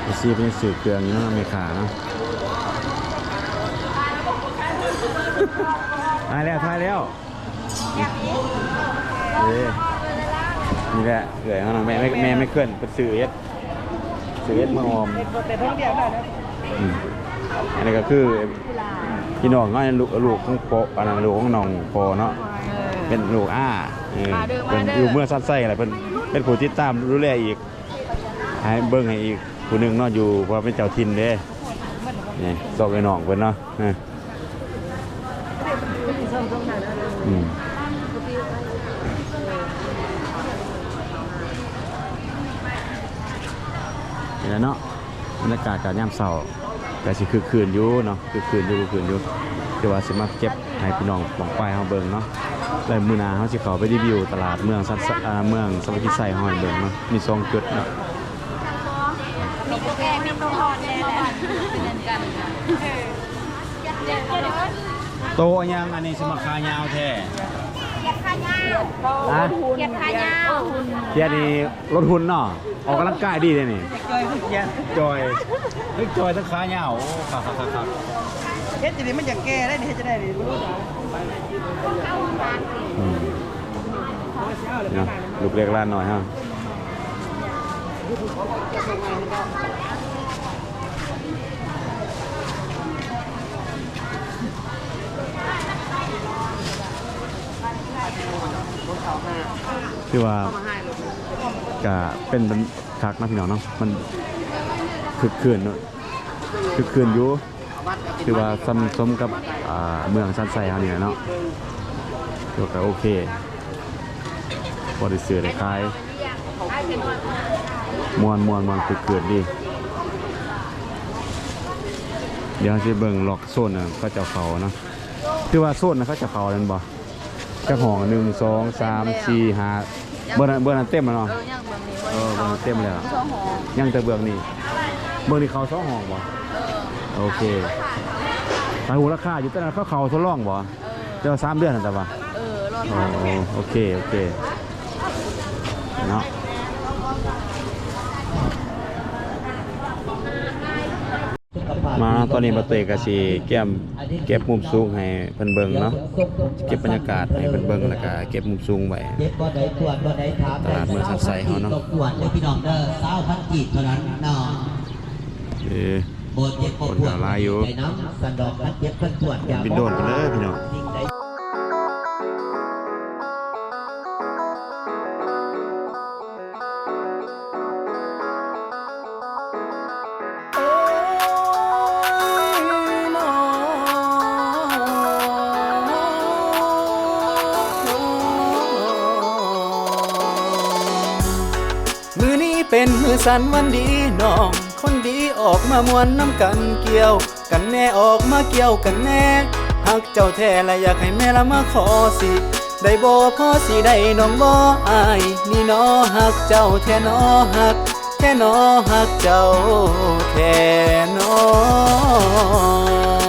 ອີ ເພິ່ນຊື້ເຄື່ອງຢູ່ເນາະ ແມ່ຄ້າເນາະ. ຖ່າຍແລ້ວ ຖ່າຍແລ້ວ. ເອີ ນີ້ແຫຼະເອື້ອຍເຮົານະ ແມ່ ແມ່ ແມ່ ແມ່ເຄື່ອນ ເພິ່ນຊື້ເຫັດ ຊື້ເຫັດມາອອມ. ເຫັດບໍ່ແຕ່ເທິງດຽວນັ້ນນະ. ອືມ ອັນນີ້ກໍຄື ພີ່ນ້ອງເຮົາ ລູກ ລູກຂອງພໍ່ ອັນນັ້ນ ລູກຂອງນ້ອງພໍ່ເນາະ. ເອີ ເປັນລູກອາ ເອີ ເພິ່ນຢູ່ເມືອງສັນໄຊແຫຼະ ເພິ່ນເປັນຜູ້ຕິດຕາມດູແລອີກ ໃຫ້ເບິ່ງໃຫ້ອີກຜູ້ໜຶ່ງເນາະ ຢູ່ ເພາະວ່າເປັນເຈົ້າຖິ່ນເດ້. ນີ້ ຊອກໄອ້ນ້ອງເພິ່ນເນາະ. ເອີ ອືມ ນີ້ແຫຼະເນາະ ບັນຍາກາດກະຍາມເຊົ້າກະຊິຄຶກຄື້ນຢູ່ເນາະ ຄຶກຄື້ນຢູ່ ຄຶກຄື້ນຢູ່ ແຕ່ວ່າຊິມາເກັບໃຫ້ພີ່ນ້ອງປ້ອງປາຍເຮົາເບິ່ງເນາະ. ແລ້ວມື້ໜ້າເຮົາຊິເຂົ້າໄປຣີວິວຕະຫຼາດເມືອງສັນ ເອີ ເມືອງສາມັກຄີໄຊເຮົາໃຫ້ເບິ່ງເນາະ ມີສອງຈຸດເນາະ. ມີກາແຟ ມີໂຕຮອດແດ່ແຫຼະ ເປັນອັນກັນ. ໂຕຫຍັງອັນນີ້ ຄືມາຂາຍາວແທ້? ຂຽດຂາຍາວ. ຮະ? ຂຽດຂາຍາວ. ຂຽດນີ້ລົດຫຸ່ນເນາະ ອອກກຳລັງກາຍດີເດ້ນີ້. ຈ່ອຍຄືຂຽດ ຈ່ອຍ ທັງຈ່ອຍທັງຂາຍາວ. ໂອ້ ຄັກໆໆໆ. ເຮັດຈັ່ງໃດມັນຈະແກ່ໄດ້ນີ້ ເຮັດຈັ່ງໃດນີ້ ບໍ່ຮູ້ຈັກ. ອືມ ເນາະ ລູກເລັກຫຼານນ້ອຍເຮົາ. ຖືວ່າກະເປັນ ເປັນຄັກເນາະພີ່ນ້ອງເນາະ ມັນຄຶກຄື້ນເນາະ ຄຶກຄື້ນຢູ່ ຖືວ່າສ່ຳສົມກັບ ອ່າ ເມືອງສັນໄຊເຮົານີ້ແຫຼະເນາະ ຖືວ່າກະໂອເຄ ພໍໄດ້ຊື້ໄດ້ຂາຍ ມ່ວນໆໆ ຄຶກຄື້ນດີ. ດຽວເຮົາຊິເບິ່ງລັອກໂຊນນັ້ນ ເຂົາເຈົ້າເຂົ້າເນາະ. ຖືວ່າໂຊນນັ້ນເຂົາເຈົ້າເຂົ້າແລ້ວແມ່ນບໍ່? ຈັກຫ້ອງ? ໜຶ່ງ ສອງ ສາມ ສີ່ ຫ້າ ເບິ່ງນັ້ນ ເບິ່ງນັ້ນເຕັມແລ້ວເນາະ. ເອີ ຍັງເບິ່ງນີ້ ເອີ ເບິ່ງນັ້ນເຕັມແລ້ວ ສອງຫ້ອງ ຍັງແຕ່ເບື້ອງນີ້. ເບື້ອງນີ້ເຂົ້າສອງຫ້ອງບໍ່? ເອີ ໂອເຄ. ຖ້າຮູ້ລາຄາຢູ່ ແຕ່ນັ້ນເຂົາເຂົ້າທົດລອງບໍ່? ເອີ ແຕ່ວ່າສາມເດືອນຫັ້ນ ແຕ່ວ່າ ເອີ ລໍຖ້າ. ໂອເຄ ໂອເຄເນາະ. ມາຕອນນີ້ ບ່າວເຕ້ຍກໍຊິກຽມເກັບມຸມສູງໃຫ້ເພິ່ນເບິ່ງເນາະ, ເກັບບັນຍາກາດໃຫ້ເພິ່ນເບິ່ງ ແລ້ວກໍເກັບມຸມສູງໄວ້ ຕະຫຼາດເມືອງສັນໄຊເຮົາເນາະ. ເອີ ຄົນກໍຫຼາຍຢູ່ ມື້ນີ້ເປັນມື້ສັນວັນດີ ນ້ອງຄົນດີອອກມາມ່ວນນຳກັນ ກ່ຽວ ກັນແນ່ ອອກມາກ່ຽວກັນແນ່ ຮັກເຈົ້າແທ້ ລະຢາກໃຫ້ແມ່ລະມາຂໍສິ ໄດ້ບໍ່ ພໍສິໄດ້ນ້ອງບໍ່ ອ້າຍນີ້ໜໍ ຮັກເຈົ້າແທ້ໜໍ ຮັກແທ້ໜໍ ຮັກເຈົ້າແທ້ໜໍ.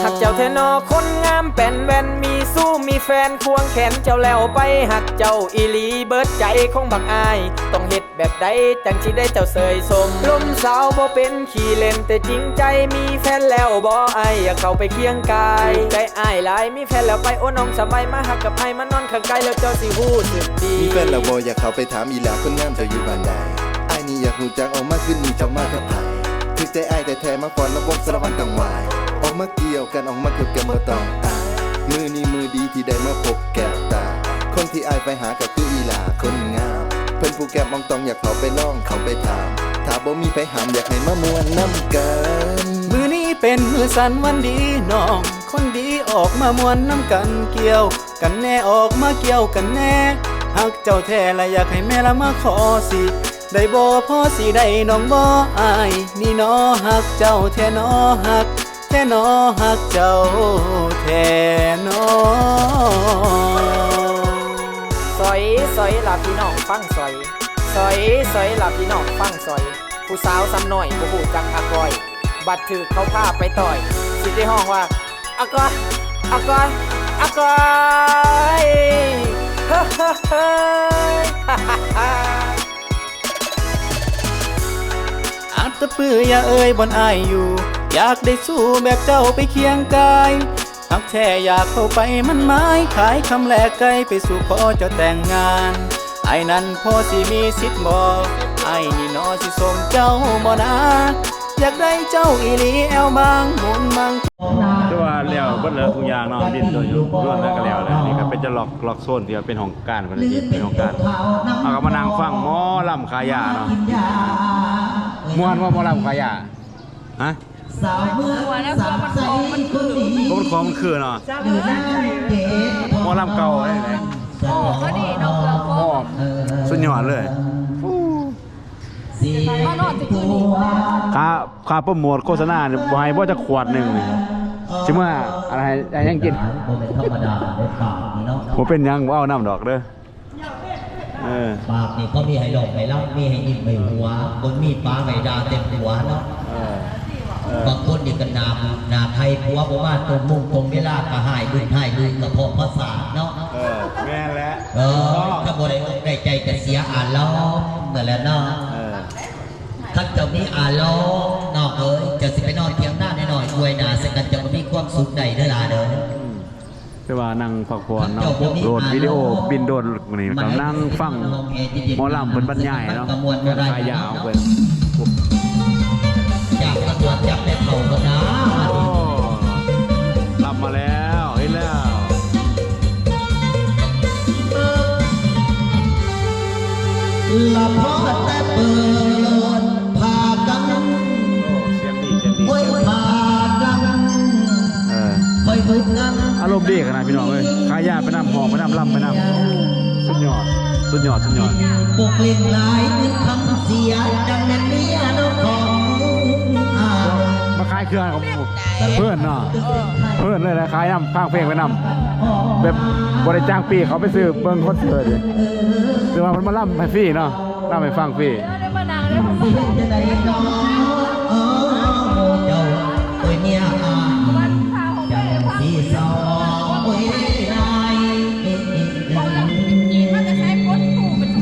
ຮັກເຈົ້າແທ້ໜໍ ຄົນງາມແປ້ນແວ່ນ ມີຊູ້ມີແຟນ ຄວງແຂນເຈົ້າແລ້ວໄປ ຮັກເຈົ້າອີ່ຫຼີເບີດໃຈຂອງບັກອ້າຍ ຕ້ອງເຮັດ ແບບໃດຈັ່ງຊິໄດ້ເຈົ້າເຊີຍຊົມ ລົມສາວບໍ່ເປັນຂີ້ເລ່ນແຕ່ຈິງໃຈ ມີແຟນແລ້ວບໍ່ອ້າຍ ຢາກເຂົ້າໄປຄຽງກາຍ ຖືກໃຈອ້າຍຫຼາຍ ມີແຟນແລ້ວໄປ ໂອ້ ນ້ອງສະບາຍ ມາຮັກກັບອ້າຍ ມານອນຂ້າງກາຍ ແລ້ວເຈົ້າຊິຮູ້ສຶກດີ ມີແຟນແລ້ວບໍ່ ຢາກເຂົ້າໄປຖາມອີ່ຫຼ້າ ຄົນງາມເຈົ້າຢູ່ບ້ານໃດ ອ້າຍນີ້ຢາກຮູ້ຈັກ ອອກມາຄືນນີ້ເຈົ້າມາກັບໃຜ ຖືກໃຈອ້າຍແທ້ໆ ມາຟ້ອນລຳວົງສາລະວັນຕັ້ງຫວາຍ ອອກມາກ່ຽວກັນ ອອກມາເກີບກັນ ບໍ່ຕ້ອງອາຍ ມື້ນີ້ມື້ດີທີ່ໄດ້ມາພົບ ແກ້ວຕາ ຄົນທີ່ອ້າຍໄປຫາກໍຄືອີ່ຫຼ້າຄົນງາມ ເພິ່ນຜູ້ແກ້ມອອງຕອງ ຢາກເຂົ້າໄປລອງເຂົ້າໄປຖາມ ຖ້າບໍ່ມີໃຜຫ້າມ ຢາກໃຫ້ມາມ່ວນນຳກັນ ມື້ນີ້ເປັນມື້ສັນວັນດີ ນ້ອງຄົນດີອອກມາມ່ວນນຳກັນ ກ່ຽວກັນແນ່ ອອກມາກ່ຽວກັນແນ່ ຮັກເຈົ້າແທ້ ລະຢາກໃຫ້ແມ່ລະມາຂໍສິ ໄດ້ບໍ່ ພໍສິໄດ້ນ້ອງບໍ່ ອ້າຍນີ້ໜໍ ຮັກເຈົ້າແທ້ໜໍ ຮັກ ແທ້ໜໍ ຮັກເຈົ້າແທ້ໜໍ. ສອຍ ສອຍລະພີ່ນ້ອງຟັງສອຍ ສອຍ ສອຍລະພີ່ນ້ອງຟັງສອຍ ຜູ້ສາວສ່ຳນ້ອຍບໍ່ຮູ້ຈັກອາກອຍ ບັດຖືກເຂົາພາໄປຕ່ອຍ ຊິໄດ້ຮ້ອງວ່າ ອາກອຍ ອາກອຍ ອາກອຍ ເຮີ້ຍ ເຮີ້ຍ ເຮີ້ຍ. ອາດຕະປື ຢ່າເອີຍ ບ່ອນອ້າຍຢູ່ ຢາກໄດ້ຊູ້ແບບເຈົ້າໄປຄຽງກາຍ ຮັກແທ້ຢາກເຂົ້າໄປໝັ້ນໝາຍ ຂາຍຄຳແລກໄກ່ ໄປສູ່ຂໍເຈົ້າແຕ່ງງານ ອ້າຍນັ້ນພໍຊິມີສິດບໍ່ ອ້າຍນີ້ໜໍ ຊິຊົມເຈົ້າບໍ່ນາ ຢາກໄດ້ເຈົ້າອີ່ຫຼີ ແອວບາງ ໝູນມັງ. ຖືວ່າແລ້ວເບິດແລ້ວທຸກຢ່າງເນາະ ດິນໂດຍລວມແລ້ວກໍແລ້ວແລ້ວ ນີ້ກໍເປັນຈະລັອກ ລັອກໂຊນທີ່ວ່າເປັນຫ້ອງການ ເພິ່ນເຮັດເປັນຫ້ອງການ ເຮົາກໍມານັ່ງຟັງໝໍລຳຂາຍຢາເນາະ ມ່ວນບໍ່ ໝໍລຳຂາຍຢາ ຮະ ມ່ວນແລ້ວ ເພາະມັນຂອງມັນຄື ເພາະມັນຂອງມັນຄືເນາະ ໝໍລຳເກົ່າເດ້ ໂອ້ ພໍດີເນາະ ເພື່ອຂອງ ໂອ້ ສຸດຍອດເລີຍ ມານອນທີ່ຄືນີ້ ຄ່າ ຄ່າໂປຣໂມດໂຄສະນານີ້ ບໍ່ໃຫ້ບໍ່ຈັກຂວດໜຶ່ງນີ້ ຊິເມືອ ອັນ ໃຫ້ ໃຫ້ຫຍັງກິນ ບໍ່ແມ່ນທຳມະດາເດ້ ປາກນີ້ເນາະ ບໍ່ເປັນຫຍັງ ບໍ່ເອົານຳດອກເດີ ເອີ ປາກນີ້ພໍມີໃຫ້ຮ້ອງໃຫ້ລຳ ມີໃຫ້ຍິ້ມໃຫ້ຫົວ ບໍ່ມີປາກໃຫ້ດ່າແຕ່ຜົວເນາະ ເອີ ເອີ ບາງຄົນນີ້ກໍໜ້າບູດໜ້າໄຂ່ ຜົວບໍ່ມາຕົງມົງຕົງເວລາ ກໍຮ້າຍບຸນຮ້າຍບືນ ກໍເພາະພາສາດເນາະ ເອີ ແມ່ນແຫຼະ ເອີ ຖ້າບໍ່ໄດ້ອົກໄດ້ໃຈ ກໍເສຍອາລອມນັ້ນແຫຼະເນາະ ເອີ. ຄັນເຈົ້າມີອາລົມ ນ້ອງເອີຍ ເຈົ້າຊິໄປນອນຖຽງນານ້ອຍໆ ອວຍໜ້າໃສ່ກັນ ເຈົ້າກໍມີຄວາມສຸກໄດ້ເດີຫຼ້າເດີ. ອືມ ແຕ່ວ່ານັ່ງພັກຜ່ອນເນາະ ໂຫຼດວິດີໂອບິນໂດຣນນີ້ ກໍນັ່ງຟັງໝໍລຳເພິ່ນບັນຍາຍເນາະ ຂາຍຢາຂອງເພິ່ນ. ຈັບຕຳຫຼວດຈັບແມ່ເຖົ້າກໍໄດ້ ໂອ້ ລຳມາແລ້ວ ເຫັນແລ້ວ. ລະພໍແຕ່ເປີດຜ້າກັນ ໂອ້ ສຽງດີ ສຽງດີ ໂອ້ຍ ຜ້າກັນ ເອີ ຂ້ອຍເບິ່ງກັນ ອາລົມດີຂະໜາດພີ່ນ້ອງເອີຍ ຂາຍຢາໄປນຳ ຮ້ອງໄປນຳ ລຳໄປນຳ ສຸດຍອດ ສຸດຍອດ ສຸດຍອດ. ບໍ່ເກັ່ງຫຼາຍເງິນຄຳເສຍ ຈັ່ງແມ່ນເມຍນ້ອງຂອງອາຍ ມາຂາຍ ເຄື່ອງຂອງເພິ່ນເນາະ ເອີ ເພິ່ນເລີຍນະ ຂາຍນຳ ຟັງເພງໄປນຳ ແບບບໍ່ໄດ້ຈ້າງປີ້ເຂົ້າໄປຊື້ເບິ່ງຄອນເສີດ ແຕ່ວ່າເພິ່ນມາລຳໃຫ້ຟຣີເນາະ ລຳໃຫ້ຟັງຟຣີ.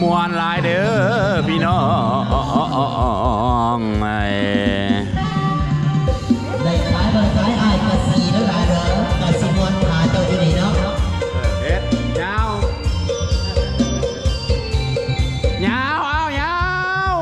ມ່ວນຫຼາຍເດີພີ່ນ້ອງເອີຍ ໄດ້ຂາຍບໍ່ຂາຍ ອ້າຍກະສີເດີຫຼາຍເດີ ກະຊິມ່ວນຖ້າເຈົ້າຢູ່ນີ້ເນາະ ເອີ ເຮັດ ຍາວ ຍາວ ເອົາ ຍາວ.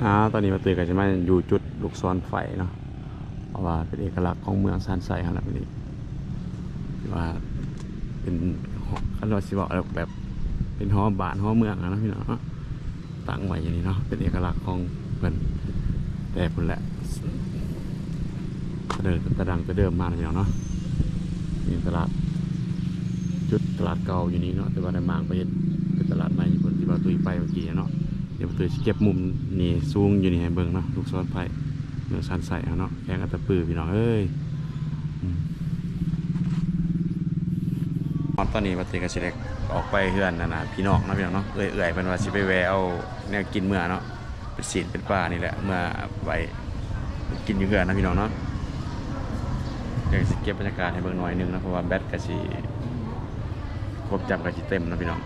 ອ່າ ຕອນນີ້ບ່າວຕຸ້ຍກໍຊິມາຢູ່ຈຸດລູກສອນໄຟເນາະ ເພາະວ່າເປັນເອກະລັກຂອງເມືອງຊານໄຊເຮົາລະ ແບບນີ້ ທີ່ວ່າເປັນ ຄັນວ່າຊິເວົ້າແບບເປັນຫໍບ້ານຫໍເມືອງຫັ້ນນະພີ່ນ້ອງເນາະ ຕັ້ງໄວ້ຢູ່ນີ້ເນາະ ເປັນເອກະລັກຂອງເພິ່ນແຕ່ພຸ້ນແຫຼະ ແຕ່ເດີ ແຕ່ດັງແຕ່ເດີມມານະພີ່ນ້ອງເນາະ. ນີ້ຕະຫຼາດ ຈຸດຕະຫຼາດເກົ່າຢູ່ນີ້ເນາະ ແຕ່ວ່າໄດ້ມ້າງໄປເຮັດເປັນຕະຫຼາດໃໝ່ ບ່ອນທີ່ບ່າວຕຸ້ຍໄປເມື່ອກີ້ເນາະ. ດຽວບ່າວຕຸ້ຍຊິເກັບມຸມນີ້ສູງຢູ່ນີ້ໃຫ້ເບິ່ງເນາະ ລູກສອນໄຟ ເມືອງຊານໄຊເຮົາເນາະ ແຂວງອັດຕະປື ພີ່ນ້ອງເອີຍ. ອືມ ຮອດຕອນນີ້ບ່າວຕຸ້ຍກໍຊິໄດ້ອອກໄປເຮືອນນັ້ນນະ ພີ່ນ້ອງເນາະ ພີ່ນ້ອງເນາະ. ເອື້ອຍໆ ເພິ່ນວ່າຊິໄປແວ່ເອົາແນວກິນເມືອເນາະ ເປັນຊີ້ນເປັນປານີ້ແຫຼະ ເມືອໄວ້ກິນຢູ່ເຮືອນນະ ພີ່ນ້ອງເນາະ. ດຽວຊິເກັບບັນຍາກາດໃຫ້ເບິ່ງໜ້ອຍໜຶ່ງເນາະ ເພາະວ່າແບັດກໍຊິ ຄວາມຈຳກໍຊິເຕັມເນາະ ພີ່ນ້ອງ.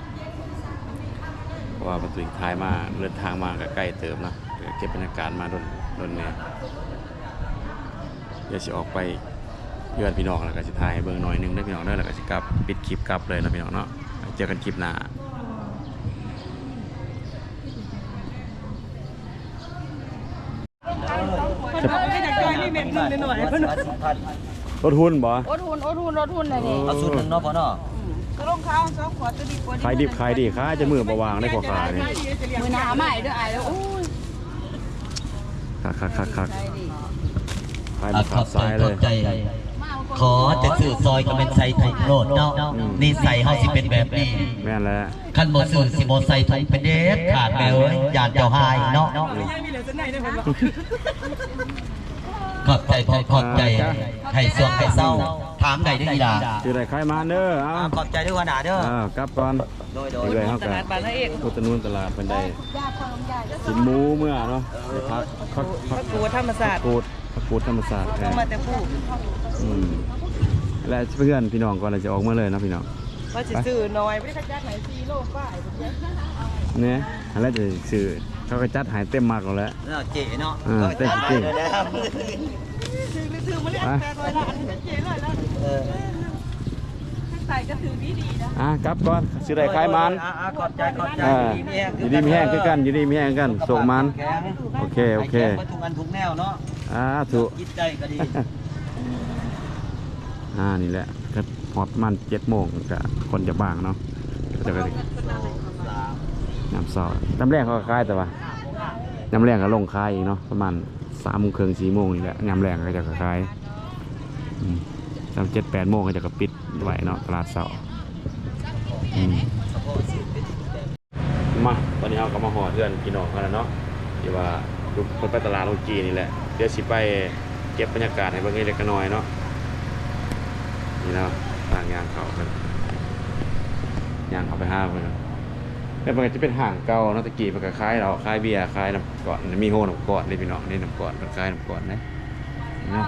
ເພາະວ່າບ່າວຕຸ້ຍຖ່າຍມາ ເດີນທາງມາກໍໄກເຕີບເນາະ ກໍເກັບບັນຍາກາດມາດົນ ດົນແດ່. ດຽວຊິອອກໄປເຮືອນພີ່ນ້ອງ ແລ້ວກໍຊິຖ່າຍໃຫ້ເບິ່ງໜ້ອຍໜຶ່ງເດີພີ່ນ້ອງເດີ ແລ້ວກໍຊິກັບ ປິດຄລິບກັບເລີຍເນາະພີ່ນ້ອງເນາະ. ເຈີກັນຄລິບໜ້າ. ລົດຫຸ່ນບໍ່? ອົດຫຸ່ນ ອົດຫຸ່ນ ອົດຫຸ່ນ ອັນນີ້. ເອົາຊຸດໜຶ່ງເນາະພໍ່ເນາະ. ຂາຍດິບຂາຍດີ ຂາຍຈະມື້ບໍ່ວ່າງເດ້ພໍ່ຄ້ານີ້. ມື້ໜ້າມາອີກເດີອ້າຍເດີ. ໂອ້ຍ ຄັກໆໆໆ ຂາຍບໍ່ຂາດສາຍເລີຍ. ຂໍແຕ່ຊື້ຊອຍກໍແມ່ນໃສ່ຖົງໂລດເນາະ. ອືມ ນິໄສເຮົາຊິເປັນແບບນີ້. ແມ່ນແຫຼະ. ຄັນບໍ່ຊື້ຊິບໍ່ໃສ່ຖົງເປັນເດັດຂາດແມ່ເອີຍ ຢ້ານເຈົ້າຫາຍເນາະ. ຂອບໃຈພໍ່ ຂອບໃຈ. ອ່າ ໃຫ້ສວກໃຫ້ເຊົາ ຖາມໄດ້ເດີອີ່ຫຼ້າ. ຊື້ໄດ້ຂາຍໝານເດີ. ເອົາ ຂອບໃຈເດີຫົວໜ້າເດີ. ອ່າ ກັບກ່ອນ. ໂດຍໆ ເອື້ອຍເຮົາກໍອຸດໜູນຕະຫຼາດເພິ່ນໄດ້ ຊິນໝູເມືອເນາະ. ເອີ ໄດ້ຜັກ ຜັກ ຜັກ ຜັກກູດທຳມະຊາດ ຜັກກູດ ຜັກກູດທຳມະຊາດ ເອົາມາແຕ່ພູ. ອືມ ແລະເພື່ອນພີ່ນ້ອງກ່ອນ ແລ້ວຊິອອກເມືອເລີຍເນາະພີ່ນ້ອງ. ວ່າຊິຊື້ໜ້ອຍ ບໍ່ໄດ້ ເຂົາຈັດໃຫ້ສີ່ໂລປາຍ. ແນ່ ອັນແລະຊິຊື້ ເຂົາກໍຈັດໃຫ້ເຕັມໝັກແລ້ວແຫຼະ. ເນາະ ເຈ້ເນາະ. ເອີ ເຕັມຈິງ. ຖືກ ຖືກມາແລ້ວ ແປດຮ້ອຍລ້ານ ເຈົ້າເຈ້ເລີຍລະ. ເອີ ໃສ່ກໍຖືກດີໆນະ. ອ່າ ກັບກ່ອນ ຊື້ໄດ້ຂາຍໝານ. ອ່າໆ ຂອບໃຈ ຂອບໃຈ. ອ່າ ຢູ່ດີມີແຮງ ຢູ່ດີມີແຮງຄືກັນ ຢູ່ດີມີແຮງຄືກັນ ໂຊກໝານ. ໂອເຄ ໂອເຄ ໃຫ້ແຂງເບິດທຸກອັນທຸກແນວເນາະ. ສາທຸ. ຈິດໃຈກໍດີ. ອ່າ ນີ້ແຫຼະ ຮອດປະມານເຈັດໂມງກໍຄົນຈະບາງເນາະ. ເຂົາເຈົ້າກໍ ຍາມເຊົ້າ ຍາມແລງເຂົາກໍຂາຍ ແຕ່ວ່າຍາມແລງກໍລົງຂາຍອີກເນາະ ປະມານສາມໂມງເຄິ່ງ ສີ່ໂມງນີ້ແຫຼະ ຍາມແລງເຂົາເຈົ້າກໍຂາຍ. ອືມ ສາມ ເຈັດ ແປດໂມງເຂົາເຈົ້າກໍປິດໄວ້ເນາະ ຕະຫຼາດເຊົ້າ. ອືມ ມາ ຕອນນີ້ເຮົາກໍມາຮອດເຮືອນພີ່ນ້ອງເຮົາແລ້ວເນາະ ທີ່ວ່າເພິ່ນໄປຕະຫຼາດໂຮງຈີນນີ້ແຫຼະ. ດຽວຊິໄປເກັບບັນຍາກາດໃຫ້ເບິ່ງເລັກໆນ້ອຍໆເນາະ. ນີ້ເນາະ ທາງຍ່າງເຂົ້າເພິ່ນ ຍ່າງເຂົ້າໄປຫາເພິ່ນ. ແຕ່ເພິ່ນກໍຈະເປັນຫ້າງເກົ່າເນາະ ແຕ່ກີ້ເພິ່ນກໍຂາຍເຫຼົ້າ ຂາຍເບຍ ຂາຍນ້ຳກ້ອນ ມີໂຮງນ້ຳກ້ອນເດ້ພີ່ນ້ອງ ນີ້ນ້ຳກ້ອນ ເພິ່ນຂາຍນ້ຳກ້ອນເດ້ເນາະ.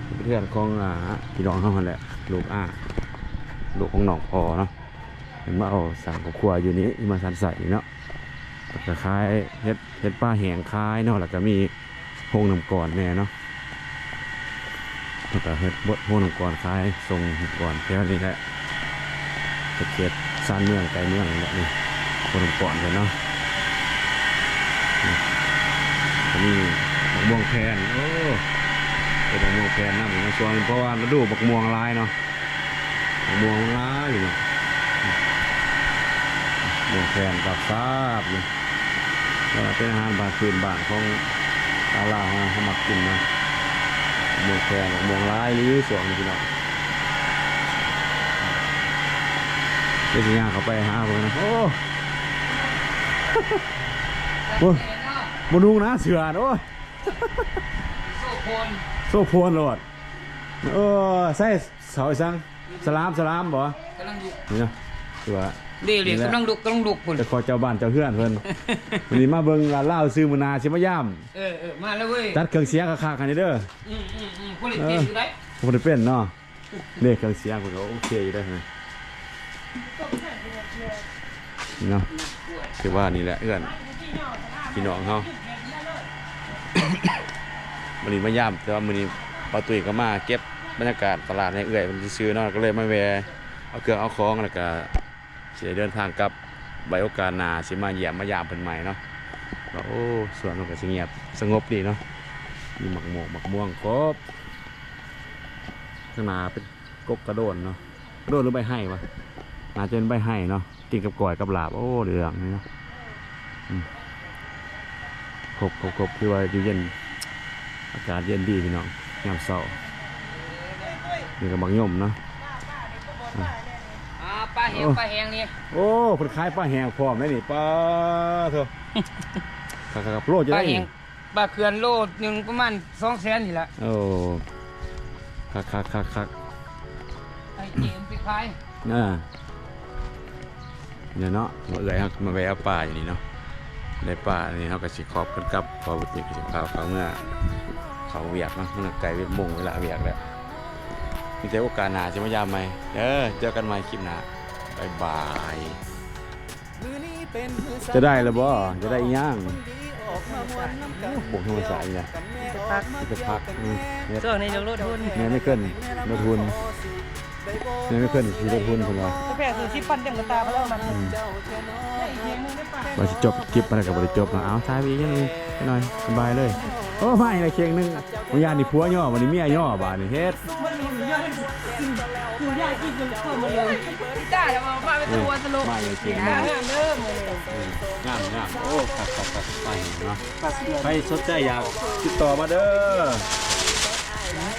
ເປັນເຮືອນຂອງ ອ່າ ພີ່ນ້ອງເຮົາຫັ້ນແຫຼະ ລູກອ້າຍ ລູກຂອງນ້ອງພໍ່ເນາະ. ເພິ່ນມາເອົາສ້າງຄອບຄົວຢູ່ນີ້ ມາສັນໃສ່ເນາະ. ແລ້ວກໍຂາຍເຫັດ ເຫັດປາແຫ້ງຂາຍເນາະ ແລ້ວກໍມີໂຮງນ້ຳກ້ອນແດ່ເນາະ. ແລ້ວກໍເຮັດບົດໂຮງນ້ຳກ້ອນຂາຍ ສົ່ງນ້ຳກ້ອນແຖວນີ້ແຫຼະ ເຂດຊານເມືອງ ໃກ້ເມືອງນີ້ແຫຼະ ນີ້ໂຮງນ້ຳກ້ອນເພິ່ນເນາະ. ນີ້ ເປັນ ນີ້ ໝາກມ່ວງແຜ່ນ ໂອ້ ເປັນໝາກມ່ວງແຜ່ນນຳຢູ່ໃນຊ່ວງນີ້ ເພາະວ່າລະດູໝາກມ່ວງຫຼາຍເນາະ ໝາກມ່ວງມັນຫຼາຍຢູ່ເນາະ ໝາກມ່ວງແຜ່ນຊາບໆຢູ່ ເອີ ເປັນອາຫານບ້ານພື້ນບ້ານຂອງຊາວລາວເຮົາ ເຮົາມັກກິນເນາະ ໝາກມ່ວງແຜ່ນ ໝາກມ່ວງຫຼາຍອີ່ຫຼີຊ່ວງນີ້ພີ່ນ້ອງ ດຽວຊິຍ່າງເຂົ້າໄປຫາເບິ່ງນະ ໂອ້ ໂອ້ຍ ບໍ່ນຸ່ງນະເສື້ອ ໂອ້ຍ ໂຊໂພນ ໂຊໂພນໂລດ ເອີ ໃສ່ເສົາອີ່ສັງ ສະຫຼາມ ສະຫຼາມບໍ? ກຳລັງລຸກ ນີ້ນະ ຄືວ່າ ເດ້ ເດ້ ນີ້ແຫຼະ ກຳລັງລຸກ ກຳລັງລຸກພຸ້ນ ແຕ່ຂໍເຈົ້າບ້ານເຈົ້າເຮືອນເພິ່ນ ມື້ນີ້ມາເບິ່ງລາດລາວຊື່ ມື້ໜ້າຊິມາຢາມ ເອີ ເອີ ມາແລ້ວເວີຍ ຈັດເຄື່ອງສຽງຄັກໆໃຫ້ແດ່ເດີ ອືມ ອືມ ອືມ ບໍ່ໄດ້ເປັນຢູ່ໃດ ບໍ່ໄດ້ເປັນເນາະ ເດ້ ເຄື່ອງສຽງເພິ່ນກໍໂອເຄຢູ່ເດ້ ເນາະ ຖືວ່ານີ້ແຫຼະເຮືອນພີ່ນ້ອງເຮົາ ມາຫຼິ້ນມາຢາມ ແຕ່ວ່າມື້ນີ້ປາຕຸ້ຍກໍມາເກັບບັນຍາກາດຕະຫຼາດໃຫ້ເອື້ອຍເພິ່ນຊື່ໆເນາະ ກໍເລີຍມາແວ່ເອົາເຄື່ອງເອົາຂອງ ແລ້ວກະຊິໄດ້ເດີນທາງກັບ ໄວ້ໂອກາດໜ້າຊິມາຢ້ຽມມາຢາມເພິ່ນໃໝ່ເນາະ ວ່າ ໂອ້ ສວນເພິ່ນກໍສະຫງຽບສະຫງົບດີເນາະ ມີໝາກມ່ວງ ໝາກມ່ວງຄົບ ຂ້າງໜ້າເປັນ ກົກກະໂດນເນາະ ກະໂດນຫຼືໃບໄຮ້ວະ ໜ້າຈະເປັນໃບໄຮ້ເນາະ ກິນກັບກ້ອຍກັບລາບ ໂອ້ ເລື່ອງນີ້ເນາະ ອືມ ຄົບ ຄົບ ຄົບ ຄືວ່າຢູ່ເຢັນ ອາກາດເຢັນດີພີ່ນ້ອງ ຍາມເຊົ້າ ນີ້ກໍໝາກຍົມເນາະ ອືມ ອ່າ ປາແຫ້ງ ໂອ້ ປາແຫ້ງນີ້ ໂອ້ ເພິ່ນຂາຍປາແຫ້ງພ້ອມເດ້ນີ້ ປາໂທ້ ຄັກໆໆ ໂລຈະໄດ້ ປາແຫ້ງ ປາເຂື່ອນໂລໜຶ່ງປະມານສອງແສນນີ້ລະ ໂອ້ ຄັກໆໆໆ ໄອ້ເຈມໄປຂາຍ ເອີ ນີ້ເນາະ ມາເອື້ອຍເຮົາມາແວ່ເອົາປາຢູ່ນີ້ເນາະ ໄດ້ປານີ້ເຮົາກໍຊິຂອບກັນກັບ ເພາະວ່າເພິ່ນກໍຊິພາເຂົ້າເມືອ ເຂົ້າວຽກເນາະ ມັນກໍໃກ້ເວລາໂມງເວລາວຽກແລ້ວ ມີແຕ່ໂອກາດໜ້າຊິມາຢາມໃໝ່ເດີ ເຈີກັນໃໝ່ຄລິບໜ້າ ບາຍບາຍ. ຈະໄດ້ລະບໍ່? ຈະໄດ້ອີ່ຫຍັງ? ໂອ້ ປວກທຳມະຊາດນີ້ນະ ມີແຕ່ຜັກ ມີແຕ່ຜັກ ອືມ ຊ່ວງນີ້ລະລົດຮຸ່ນ ແມ່ນ ໄມເຄິນ ລົດຮຸ່ນ ແມ່ນ ໄມເຄິນ ຂີ່ລົດຮຸ່ນເພິ່ນວ່າ ແພງສຸດສິບພັນ ເຕັມກະຕ່າໄປແລ້ວມັນ ອືມ ວ່າຊິຈົບຄລິບປານໃດກໍບໍ່ໄດ້ຈົບເນາະ ເອົາ ຖ່າຍໄປອີກໜ້ອຍ ໜ້ອຍ ສະບາຍເລີຍ ໂອ້ ມາອີກແລ້ວເຂ່ງໜຶ່ງ ບາງຢ່າງນີ້ຜົວຍໍ້ ບາດນີ້ເມຍຍໍ້ ບາດນີ້ເຮັດ ງາມໆ ໂອ້ ຄັກໆໆ ໄປເນາະ ໃຜສົນໃຈຢາກຕິດຕໍ່ມາເດີ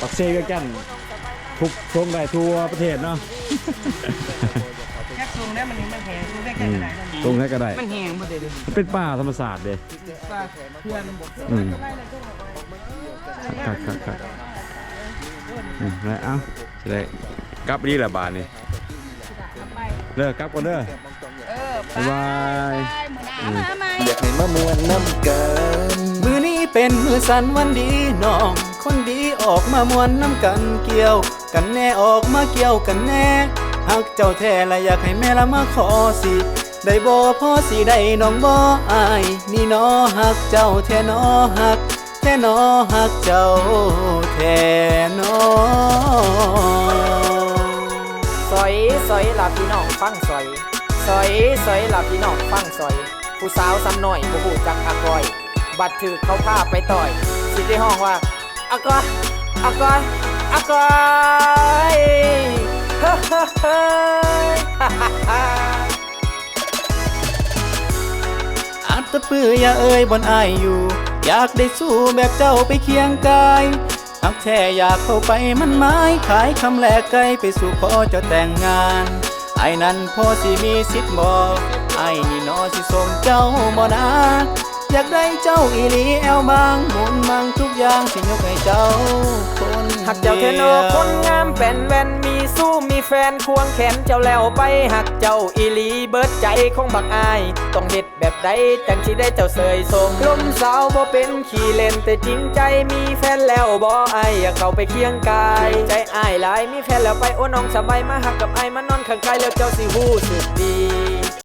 ປາກເຊ ວຽງຈັນ ທຸກ ສົ່ງໄດ້ທົ່ວປະເທດເນາະ ຈັກສົ່ງໄດ້ ມັນ ມັນແຮງ ສົ່ງໄດ້ ອືມ ຈັ່ງໃດກໍໄດ້ ມັນແຮງບໍ່ໄດ້ເດ້ ມັນເປັນປ່າທຳມະຊາດເດ້ ປ່າເຂື່ອນ ອືມ ຄັກໆໆ ອືມ ແລ້ວ ເອົ້າ ຊິໄດ້ກັບດີລະບາດນີ້ ເດີ ກັບກ່ອນເດີ ເອີ ບາຍບາຍ ບາຍບາຍ ມື້ໜ້າ ອືມ ມາໃໝ່ ຢາກໃຫ້ມາມ່ວນນຳກັນ ມື້ນີ້ເປັນມື້ສັນວັນດີ ນ້ອງຄົນດີອອກມາມ່ວນນຳກັນ ກ່ຽວກັນແນ່ ອອກມາກ່ຽວກັນແນ່ ຮັກເຈົ້າແທ້ລະຢາກໃຫ້ແມ່ລະມາຂໍ ຊິໄດ້ບໍ່ ພໍຊິໄດ້ນ້ອງບໍ່ ອ້າຍນີ້ໜໍ ຮັກເຈົ້າແທ້ໜໍ ຮັກ ແທ້ໜໍ ຮັກເຈົ້າແທ້ໜໍ. ສອຍ ສອຍລະພີ່ນ້ອງຟັງສອຍ ສອຍ ສອຍລະພີ່ນ້ອງຟັງສອຍ ຜູ້ສາວສ່ຳນ້ອຍບໍ່ຮູ້ຈັກອາກອຍ ບັດຖືກເຂົາພາໄປຕ່ອຍ ຊິໄດ້ຮ້ອງວ່າ ອາກອຍ ອາກອຍ ອາກອຍ ເຮີ້ຍ ເຮີ້ຍ ເຮີ້ຍ. ອັດຕະປື ຢ່າເອີຍ ບ່ອນອ້າຍຢູ່ ຢາກໄດ້ຊູ້ແບບເຈົ້າໄປຄຽງກາຍ ຮັກແທ້ຢາກເຂົ້າໄປໝັ້ນໝາຍ ຂາຍຄຳແລກໄກ່ ໄປສູ່ຂໍເຈົ້າແຕ່ງງານ ອ້າຍນັ້ນພໍຊິມີສິດບໍ່ ອ້າຍນີ້ໜໍ ຊິສົ່ງເຈົ້າບໍ່ນາ ຢາກໄດ້ເຈົ້າອີ່ຫຼີ ແອວບາງ ບຸນມັງທຸກຢ່າງ ຊິຍົກໃຫ້ເຈົ້າຄົນດຽວ ຮັກເຈົ້າແທ້ໜໍ ຄົນງາມແປ້ນແວ່ນ ມີຊູ້ມີແຟນຄວງແຂນເຈົ້າແລ້ວໄປ ຮັກເຈົ້າອີ່ຫຼີ ເບີດໃຈຂອງບັກອ້າຍ ຕ້ອງເຮັດ ແບບໃດຈັ່ງຊິໄດ້ເຈົ້າເຊີຍຊົມ ລົມສາວບໍ່ເປັນຂີ້ເຫຼັ້ນ ແຕ່ຈິງໃຈມີແຟນແລ້ວບໍ່ ອ້າຍຢາກເຂົ້າໄປຄຽງກາຍ ໃຈອ້າຍຫຼາຍ ມີແຟນແລ້ວໄປ ໂອ້ ນ້ອງສະບາຍ ມາຮັກກັບອ້າຍ ມານອນຂ້າງກາຍ ແລ້ວເຈົ້າຊິຮູ້ສຶກດີ